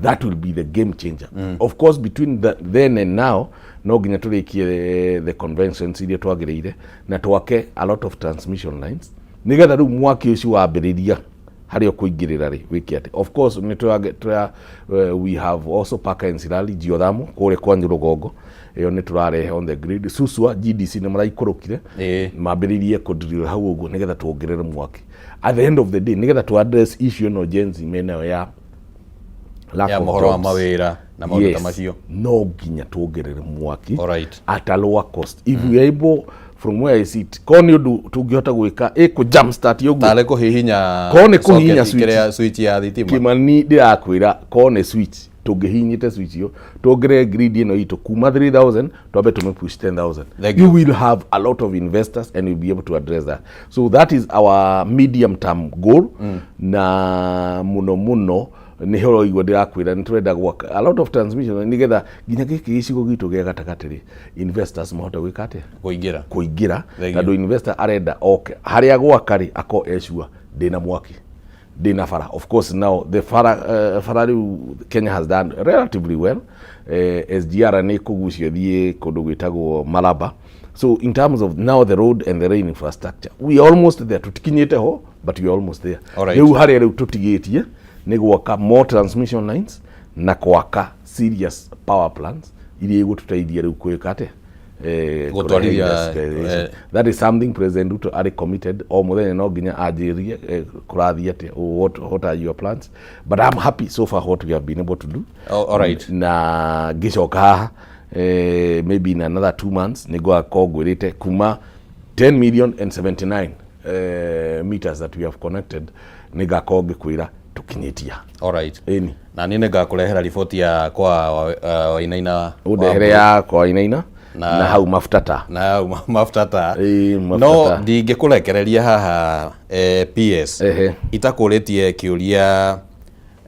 Speaker 1: that will be the game changer. Of course, between then and now no nginya tũrĩkie the conventions iria twagĩrĩire na twake a lot of transmission lines, nĩgetha rĩu mwaki ũcio wambĩrĩria harĩa ũkũingĩrĩra rĩ, wĩke atĩ of course nĩ tũra we have also Paka and Sirari geothermal kũrĩa kwanyu rũgongo, ĩyo nĩ tũrarehe on the grid. Suswa GDC nĩ maraikũrũkire, mambĩrĩirie kũdrill hau ũguo nĩgetha tuongerere mwaki. At the end of the day, nĩgetha tu address issue ĩno Gen Z menayo ya lack
Speaker 2: ya
Speaker 1: of
Speaker 2: mohoro wa
Speaker 1: jobs.
Speaker 2: Mawĩra na maũndũ ta macio.
Speaker 1: No nginya tuongerere mwaki
Speaker 2: Alright.
Speaker 1: at a lower cost. If we are able, from where I sit, ko nĩ ũndũ tũngĩhota gwĩka ĩ jump start ũguo.
Speaker 2: Tarĩ kũhihinya.
Speaker 1: Korwo nĩ kũhihinya
Speaker 2: socket,
Speaker 1: switch.
Speaker 2: Kĩrĩa switch ya thitima.
Speaker 1: Kimani, ndĩrakwĩra, ko nĩ switch tũngĩhihinyĩte switch ĩyo tuongerere grid ĩno itũ kuma 3000 twambe tũmĩ push 10,000,
Speaker 2: Thank
Speaker 1: you
Speaker 2: you.
Speaker 1: will have a lot of investors and you'll be able to address that. So that is our medium term goal. Na muno muno Nĩ ũroigua ndĩrakwĩra nĩ tũrenda gwaka a lot of transmission nĩgetha nginya gĩkĩ gĩcigo gitũ gĩa gatagatĩ rĩ, investors mahote gwĩka atĩa?
Speaker 2: Kũingĩra.
Speaker 1: Kũingĩra.
Speaker 2: Thank you.
Speaker 1: Tondũ investor arenda oke harĩa gwaka rĩ, akorwo ecua ndĩna mwaki, ndĩna bara. Of course now the bara, bara rĩu Kenya has done relatively well. SGR nĩ kũgucio thiĩ kũndũ gwĩtagwo Malaba. So in terms of now the road and the rail infrastructure, we are almost there. Tũtikinyĩte ho, but we are almost there. Rĩu harĩa rĩu tũtigĩtie nĩ gwaka more transmission lines na gwaka serious power plants iria igũtũteithia rĩu kwĩka atĩa?
Speaker 2: Gũtwarithia,
Speaker 1: Kũrehe industrialization. That is something President Ruto arĩ committed. O mũthenya no nginya anjĩrie, kũrathiĩ atĩa? What are your plans? But I'm happy so far what we have been able to do.
Speaker 2: Oh, all right.
Speaker 1: Na ngĩcoka haha, maybe in another 2 months, nĩ ngwakorwo ngwĩrĩte kuma 10 million and 79 meters that we have connected, nĩ ngakorwo ngĩkwĩra tũkinyĩtia.
Speaker 2: All right.
Speaker 1: Ĩni.
Speaker 2: Na niĩ nĩ ngakũrehera riboti ya kwa Wainaina.
Speaker 1: Ũndehere ya kwa Wainaina na hau mafuta ta
Speaker 2: na mafuta ta.
Speaker 1: Ĩĩ, mafuta
Speaker 2: no
Speaker 1: ta.
Speaker 2: Ndingĩkũrekereria haha, PS, itakũrĩtie kĩũria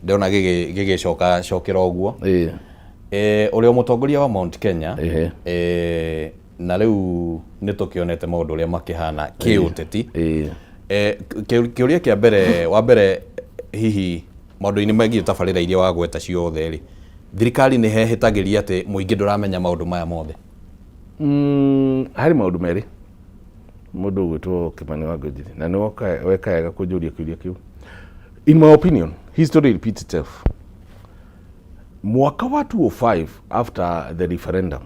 Speaker 2: ndĩrona gĩgĩcoka cokera ũguo. Ũrĩa mũtongoria wa Mount Kenya, na rĩu nĩ tũkĩonete maũndũ ũrĩa makĩhana kĩũteti. Kĩũria kĩa mbere, wa mbere, hihi maũndũ-inĩ megiĩ tabarĩra iria wagweta ciothe rĩ, thirikari nĩ hehĩtagĩria atĩ mũingĩ ndũramenya maũndũ maya mothe?
Speaker 1: Harĩ maũndũ merĩ mũndũ ũgwĩtwo Kimani wa Ngũnjiri, na nĩ weka wega kũnjũria kĩũria kĩu. In my opinion, history repeats itself. Mwaka wa 2005, after the referendum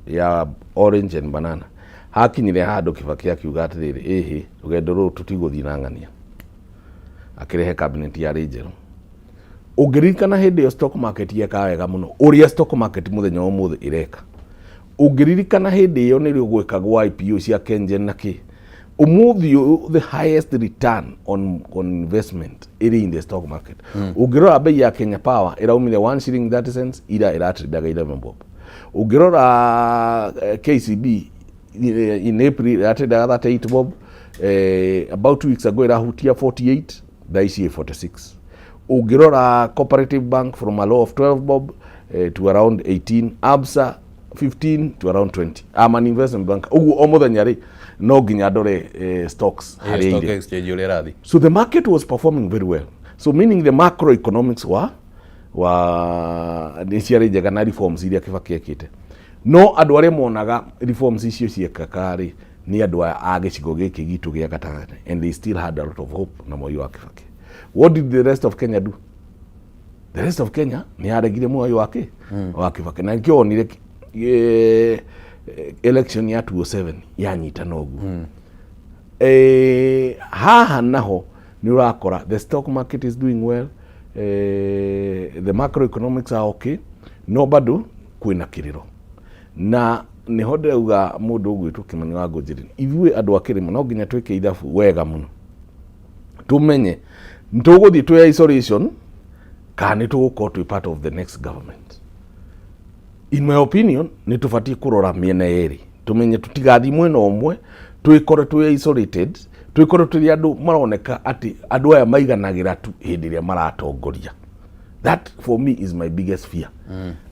Speaker 1: ya orange and banana, hakinyire handũ Kibaki akiuga atĩrĩrĩ, ĩhĩ, rũgendo rũrũ tũtigũthiĩ na ng'ania. Akĩrehe cabinet yarĩ njerũ. Ũngĩririkana hĩndĩ ĩyo stock market yekaga wega mũno, ũrĩa stock market mũthenya wa ũmũthĩ ĩreka. Ũngĩririkana hĩndĩ ĩyo nĩrĩo gwĩkagwo IPO cia Kengen na kĩ. Ũmũthĩ ũyũ the highest return on investment ĩrĩ in the stock market. Ũngĩrora bei ya Kenya Power ĩraumire 1 shilling 30 cents, ira ĩratrendaga 11 bob. Ũngĩrora KCB in April ĩratrendaga 38 bob, about 2 weeks ago ĩrahutia 48, thaa ici ĩ 46. Ũngĩrora Cooperative Bank, from a low of 12 bob to around 18, Absa 15 to around 20. I'm an investment banker, ũguo o mũthenya rĩ no nginya ndore stocks harĩa
Speaker 2: stock
Speaker 1: irĩ.
Speaker 2: Exchange ũrĩa ĩrathiĩ.
Speaker 1: So the market was performing very well, so meaning the macroeconomics wa nĩ ciarĩ njega na reforms iria Kibaki ekĩte. No andũ arĩa monaga reforms icio ciekaka rĩ, nĩ andũ aya a gĩcigo gĩkĩ gitũ gĩa gatagatĩ, and they still had a lot of hope na Moi wa Kibaki. What did the rest of Kenya do? The rest of Kenya nĩ yaregire Mwai wa Kibaki, na nĩkĩo wonire election ya 2007 yanyitana ũguo. Haha naho nĩ ũrakora the stock market is doing well, the macroeconomics are okay, no bado kwĩna kĩrĩro. Na nĩho ndĩrauga mũndũ ũgwĩtwo Kimani wa Ngũnjĩrĩ, ithuĩ andũ a kĩrĩma no nginya twĩke ithabu wega mũno, tũmenye tũgũthiĩ twĩ isolation kana nĩ tũgũkorwo twĩ part of the next government. In my opinion, nĩ tũbatiĩ kũrora mĩena yerĩ, tũmenye tũtigathiĩ mwena ũmwe twĩkore twĩ isolated, twĩkore tũrĩ andũ maroneka atĩ andũ aya maiganagĩra tu hĩndĩ ĩrĩa maratongoria. That for me is my biggest fear,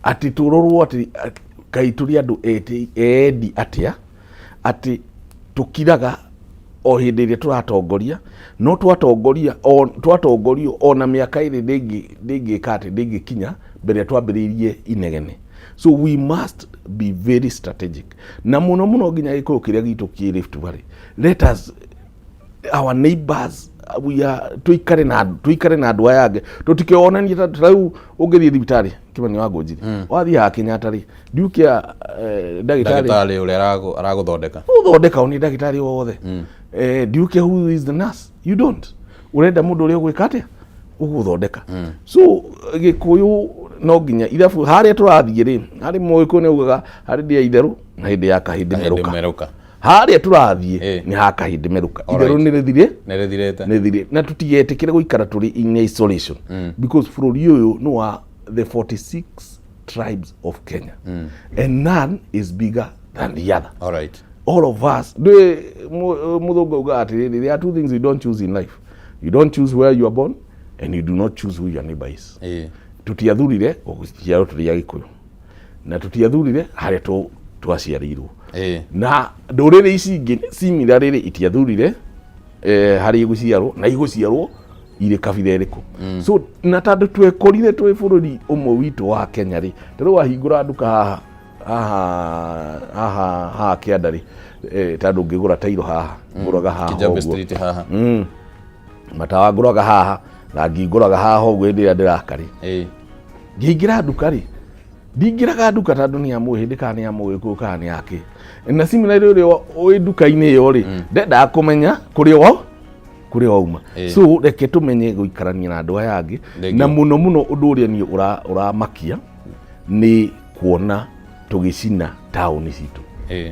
Speaker 1: atĩ tũrorwo atĩ kaĩ tũrĩ andũ endi atĩa, atĩ tũkiraga o hĩndĩ ĩrĩa tũratongoria. No twatongoria o twatongorio ona mĩaka ĩrĩ ndĩngĩka atĩ ndĩngĩkinya mbere twambĩrĩirie inegene. So we must be very strategic, na mũno mũno nginya gĩkũyũ kĩrĩa gitũ kĩ Rift Valley. Let us, our neighbors, we are tuikare na andũ aya angĩ, tũtikĩonanie ta rĩu ũngĩthiĩ thibitarĩ, Kimani wa Ngũnjiri, wathiĩ haha Kenyatta rĩ, ndiukia ndagĩtarĩ.
Speaker 2: Ndagĩtarĩ ũrĩa aragũthondeka.
Speaker 1: Ũthondeka nĩ ndagĩtarĩ wothe. Do you care who is the nurse? You don't. Ũrenda mũndũ ũrĩa ũgwĩka atĩa? Ũgũthondeka. So gĩkũyũ no nginya ithabu harĩa tũrathiĩ rĩ, harĩ mũgĩkũyũ nĩ augaga harĩ ndĩ ya itherũ na hĩndĩ ya kahĩndĩ
Speaker 2: Kahĩndĩ
Speaker 1: merũka.
Speaker 2: Merũka.
Speaker 1: Harĩa tũrathiĩ nĩ ha kahĩndĩ merũka. Itherũ nĩ rĩthire.
Speaker 2: Nĩ rĩthirĩte.
Speaker 1: Nĩ thire, na tũtigetĩkĩre gũikara tũrĩ in isolation, because bũrũri ũyũ nĩ wa the 46 tribes of Kenya, and none is bigger than the other.
Speaker 2: All right.
Speaker 1: All of us, ndĩ mũthũngũ augaga atĩrĩrĩ, there are two things you don't choose in life: you don't choose where you are born. And you do not choose who your neighbor is.
Speaker 2: Ĩĩ.
Speaker 1: Tutiathurire gũciarwo tũrĩ Agĩkũyũ, na tutiathurire harĩa twaciarĩirwo. Na ndũrĩrĩ ici ingĩ similarly itiathurire harĩa igũciarwo na igũciarwo irĩ kabira ĩrĩkũ. So na tondũ twekorire twĩ bũrũri ũmwe witũ wa Kenya rĩ, ta rĩu wahingũra nduka haha haha haha haha kĩanda rĩ, tondũ ngĩgũra tairo haha ngũraga haha
Speaker 2: Kijabe
Speaker 1: ũguo.
Speaker 2: Street haha.
Speaker 1: Matawa ngũraga haha, rangi ngũraga haha ũguo hĩndĩ ĩrĩa ndĩraka rĩ. Ngĩingĩra nduka rĩ, ndingĩraga nduka tondũ nĩ ya mũhĩndĩ kana nĩ ya mũgĩkũyũ kana nĩ yake. Na similarly ũrĩa wĩ nduka-inĩ ĩyo rĩ, ndendaga kũmenya kũrĩa wauma. So reke tũmenye gũikarania na andũ aya angĩ.
Speaker 2: Thank
Speaker 1: Na
Speaker 2: you.
Speaker 1: mũno mũno ũndũ ũrĩa niĩ ũramakia nĩ kuona tũgĩcina taũni citũ.
Speaker 2: Ĩĩ.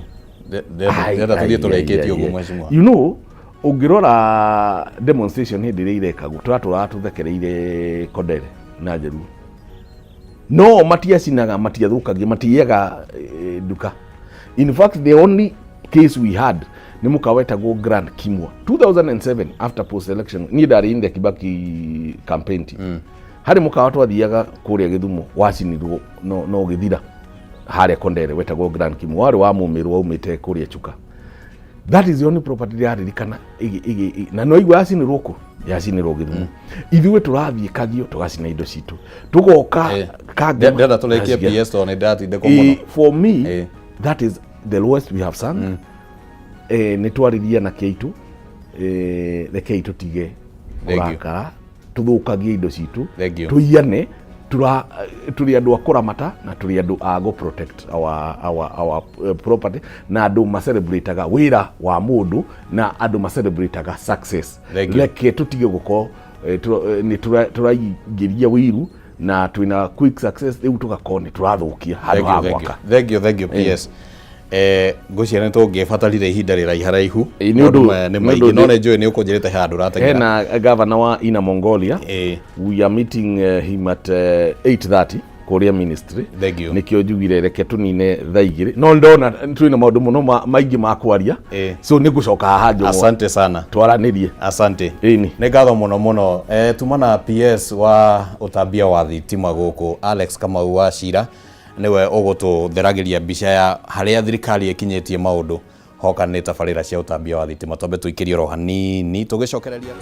Speaker 2: Ndĩrenda tũthiĩ tũrĩkĩtie ũguo, mheshimiwa.
Speaker 1: Ũngĩrora demonstration hĩndĩ ĩrĩa irekagwo, tũratũraga tũthekereire Kondere na Njaruo, no matiacinaga, matiathũkagia, matiiyaga nduka. In fact, the only case we had nĩ mũkawa wetagwo Grand Kimwa 2007, after post election. Niĩ ndarĩ in the Kibaki campaign team. Harĩ mũkawa twathiaga kũrĩa Gĩthumo wacinirwo no ũgĩthira harĩa Kondere, wetagwo Grand Kimwa, warĩ wa mũmĩrũ waumĩte kũrĩa Chuka. That is the only property ndĩraririkana na no igua yacinirwo kũ, yacinirwo Gĩthumo. Ithuĩ tũrathiĩ Kagio tũgacina indo citũ, tũgoka Kangema,
Speaker 2: Ndĩrenda tũrĩkie
Speaker 1: tũgaciga.
Speaker 2: PS tondũ nĩ ndĩratindĩkwo mũno.
Speaker 1: For me, that is the lowest we have sunk. Nĩ twarĩria na kĩitũ, rekei tũtige
Speaker 2: Thank you.
Speaker 1: kũrakara tũthũkagie indo citũ.
Speaker 2: Thank you.
Speaker 1: Tũiyane, tũrĩ andũ a kũramata na tũrĩ andũ a go protect our property, na andũ macelebrataga wĩra wa mũndũ na andũ macelebrataga success.
Speaker 2: Thank you.
Speaker 1: Reke tũtige gũkorwo nĩ tũraingĩria wĩiru na twĩna quick success, rĩu tũgakorwo nĩ tũrathũkia handũ
Speaker 2: Thank
Speaker 1: ha
Speaker 2: you, thank you.
Speaker 1: gwaka.
Speaker 2: Thank you, thank you, PS. Ngwĩciria nĩ tũngĩbatarire ihinda rĩraiharaihu.
Speaker 1: Ĩ, nĩ ũndũ-
Speaker 2: Maũndũ maya nĩ
Speaker 1: nĩ
Speaker 2: maingĩ
Speaker 1: ũndũ
Speaker 2: no nĩ njũĩ nĩ ũkũnjĩrĩte handũ ũrateng'era.
Speaker 1: Hena gavana wa Inner Mongolia. We are meeting him at 8:30 kũrĩa ministry.
Speaker 2: Thank you.
Speaker 1: Nĩkĩo njugire reke tũnine thaa 2, no ndona twĩna maũndũ mũno maingĩ ma kwaria. So nĩ ngũcoka haha Njũng'wa.
Speaker 2: Asante sana.
Speaker 1: Twaranĩrie.
Speaker 2: Asante.
Speaker 1: Ĩni.
Speaker 2: Nĩ ngatho mũno mũno. Tuma na PS wa ũtambia wa thitima gũkũ, Alex Kamau wa Cira, nĩwe ũgũtũtheragĩria mbica ya harĩa thirikari ĩkinyĩtie maũndũ hoka nĩ tabarĩra cia ũtambia wa thitima. Twambe tũikĩrie oro hanini tũgĩcokereria.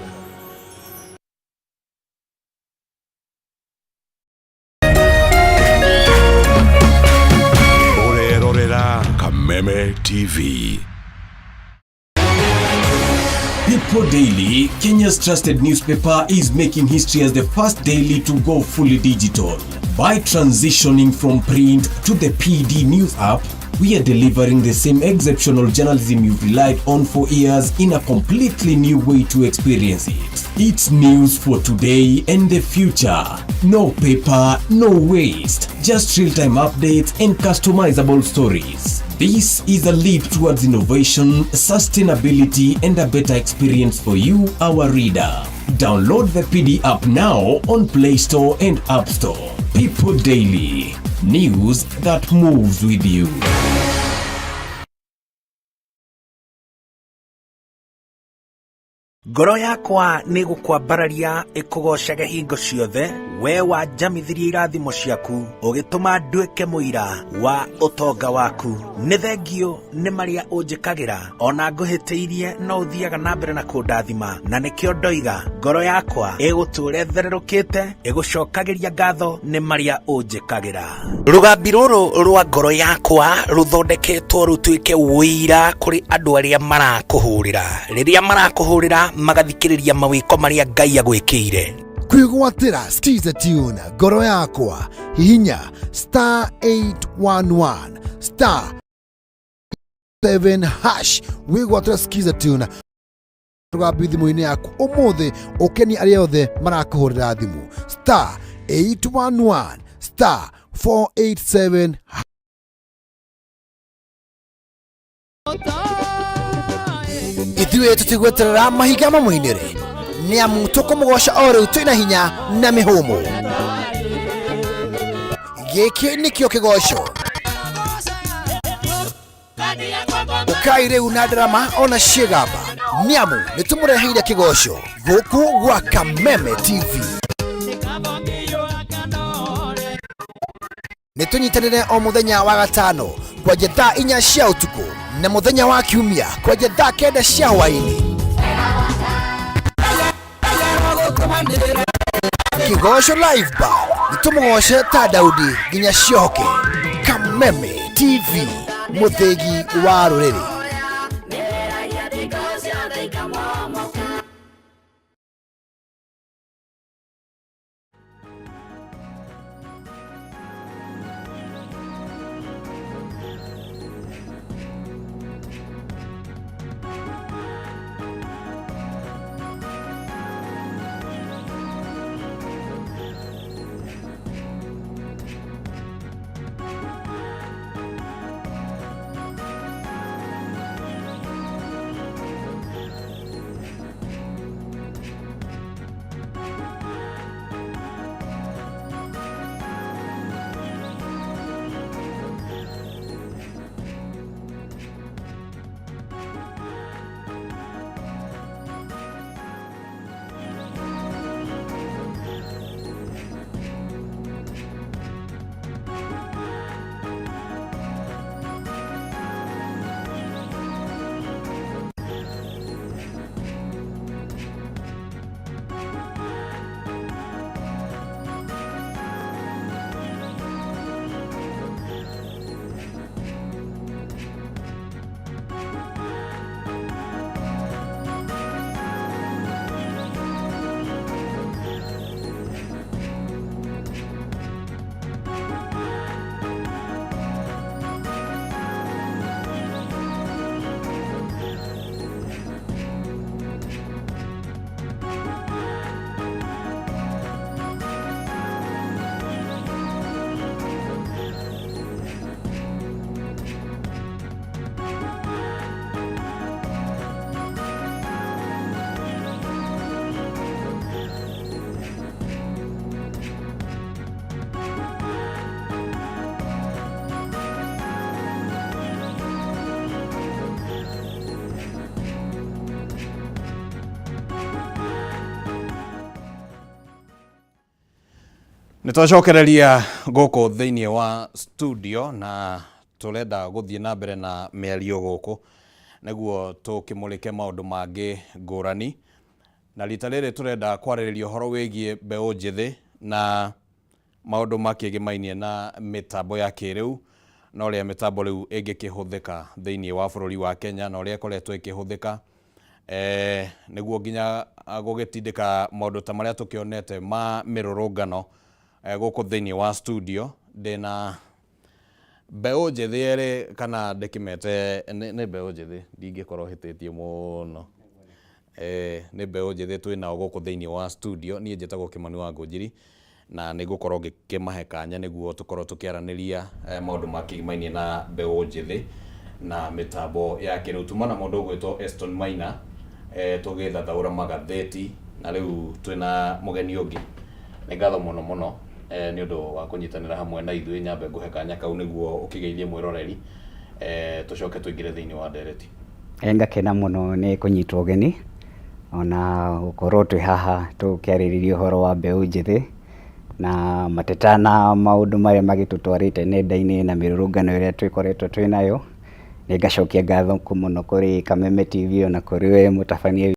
Speaker 3: Ũrerorera Kameme TV.
Speaker 4: People Daily, Kenya's trusted newspaper, is making history as the first daily to go fully digital. By transitioning from print to the PD News app, we are delivering the same exceptional journalism you've relied on for years in a completely new way to experience it. It's news for today and the future. No paper, no waste, just real-time updates and customizable stories. This is a leap towards innovation, sustainability, and a better experience for you, our reader. Download the PD app now on Play Store and App Store. People Daily, news that moves with you.
Speaker 5: Ngoro yakwa nĩ gũkwambararia ĩkũgocage hingo ciothe, we wanjamithirie irathimo ciaku, ũgĩtũma nduĩke mũira wa ũtonga waku. Nĩ thengio nĩ marĩa ũnjĩkagĩra, ona ngũhĩtĩirie no ũthiaga na mbere na kũndathima, na nĩkĩo ndoiga ngoro yakwa ĩgũtũũra ĩthererũkĩte ĩgũcokagĩria ngatho nĩ marĩa ũnjĩkagĩra. Rũgambi rũrũ rwa ngoro yakwa rũthondeketwo rũtuĩke ũira kũrĩ andũ arĩa marakũhũrĩra, rĩrĩa marakũhũrĩra magathikĩrĩria mawĩko marĩa Ngai agwĩkĩire.
Speaker 6: Kwĩgwatĩra Skiza tune ngoro yakwa, hihinya *811*7# wĩgwatĩra Skiza tune rũgambi thimũ-inĩ yaku ũmũthĩ, ũkenie arĩa othe marakũhũrĩra thimũ, *811*487.
Speaker 7: Ithuĩ tũtigweterera mahiga mamũinĩre, nĩ amu tũkũmũgoca o rĩu twĩna hinya na mĩhũmũ. Gĩkĩ nĩkĩo kĩgoco. Ũkai rĩu na ndarama ona ciĩgamba. Nĩ amu nĩ tũmũreheire kĩgoco gũkũ gwa Kameme TV. Nĩ tũnyitanĩre o mũthenya wa gatano kwanja thaa 4 cia ũtukũ na mũthenya wa kiumia kwanja thaa 9 cia hwaĩ-inĩ. Kĩgoco Live Band, nĩ tũmũgoce ta Daudi nginya ciohoke. Kameme TV, mũthĩgi wa rũrĩrĩ.
Speaker 2: Nĩ twacokereria gũkũ thĩinĩ wa studio na tũrenda gũthiĩ na mbere na mĩario gũkũ nĩguo tũkĩmũrĩke maũndũ mangĩ ngũrani, na rita rĩrĩ tũrenda kwarĩrĩria ũhoro wĩgiĩ mbeũ njĩthĩ na maũndũ makĩgĩmainie na mĩtambo ya kĩrĩu na ũrĩa mĩtambo rĩu ĩngĩkĩhũthĩka thĩinĩ wa bũrũri wa Kenya na ũrĩa ĩkoretwo ĩkĩhũthĩka nĩguo nginya gũgĩtindĩka maũndũ ta marĩa tũkĩonete ma mĩrũrũngano. Gũkũ thĩinĩ wa studio ndĩna mbeũ njĩthĩ erĩ, kana ndĩkĩmete nĩ mbeũ njĩthĩ, ndingĩkorwo hĩtĩtie mũno, nĩ mbeũ njĩthĩ twĩ nao gũkũ thĩinĩ wa studio. Niĩ njĩtagwo Kĩmani wa Ngũnjiri na nĩ ngũkorwo ngĩkĩmahe kanya nĩguo tũkorwo tũkĩaranĩria maũndũ makĩgimainie na mbeũ njĩthĩ na mĩtambo ya kĩrĩu. Tuma na mũndũ ũgwĩtwo Eston Maina, tũgĩthathaũra magathĩti, na rĩu twĩna mũgeni ũngĩ. Nĩ ngatho mũno mũno nĩ ũndũ wa kũnyitanĩra hamwe na ithuĩ. Nyambe ngũhe kanya kau nĩguo ũkĩgeithie mwĩroreri, tũcoke tũingĩre thĩinĩ wa ndereti.
Speaker 8: Ngakena mũno nĩ kũnyitwo ũgeni ona gũkorwo twĩ haha tũkĩarĩrĩria ũhoro wa mbeũ njĩthĩ na mateta na maũndũ marĩa magĩtũtwarĩte nenda-inĩ na mĩrũrũngano ĩrĩa twĩkoretwo twĩ nayo. Nĩ ngacokia ngatho mũno kũrĩ Kameme TV ona kũrĩ we mũtabania.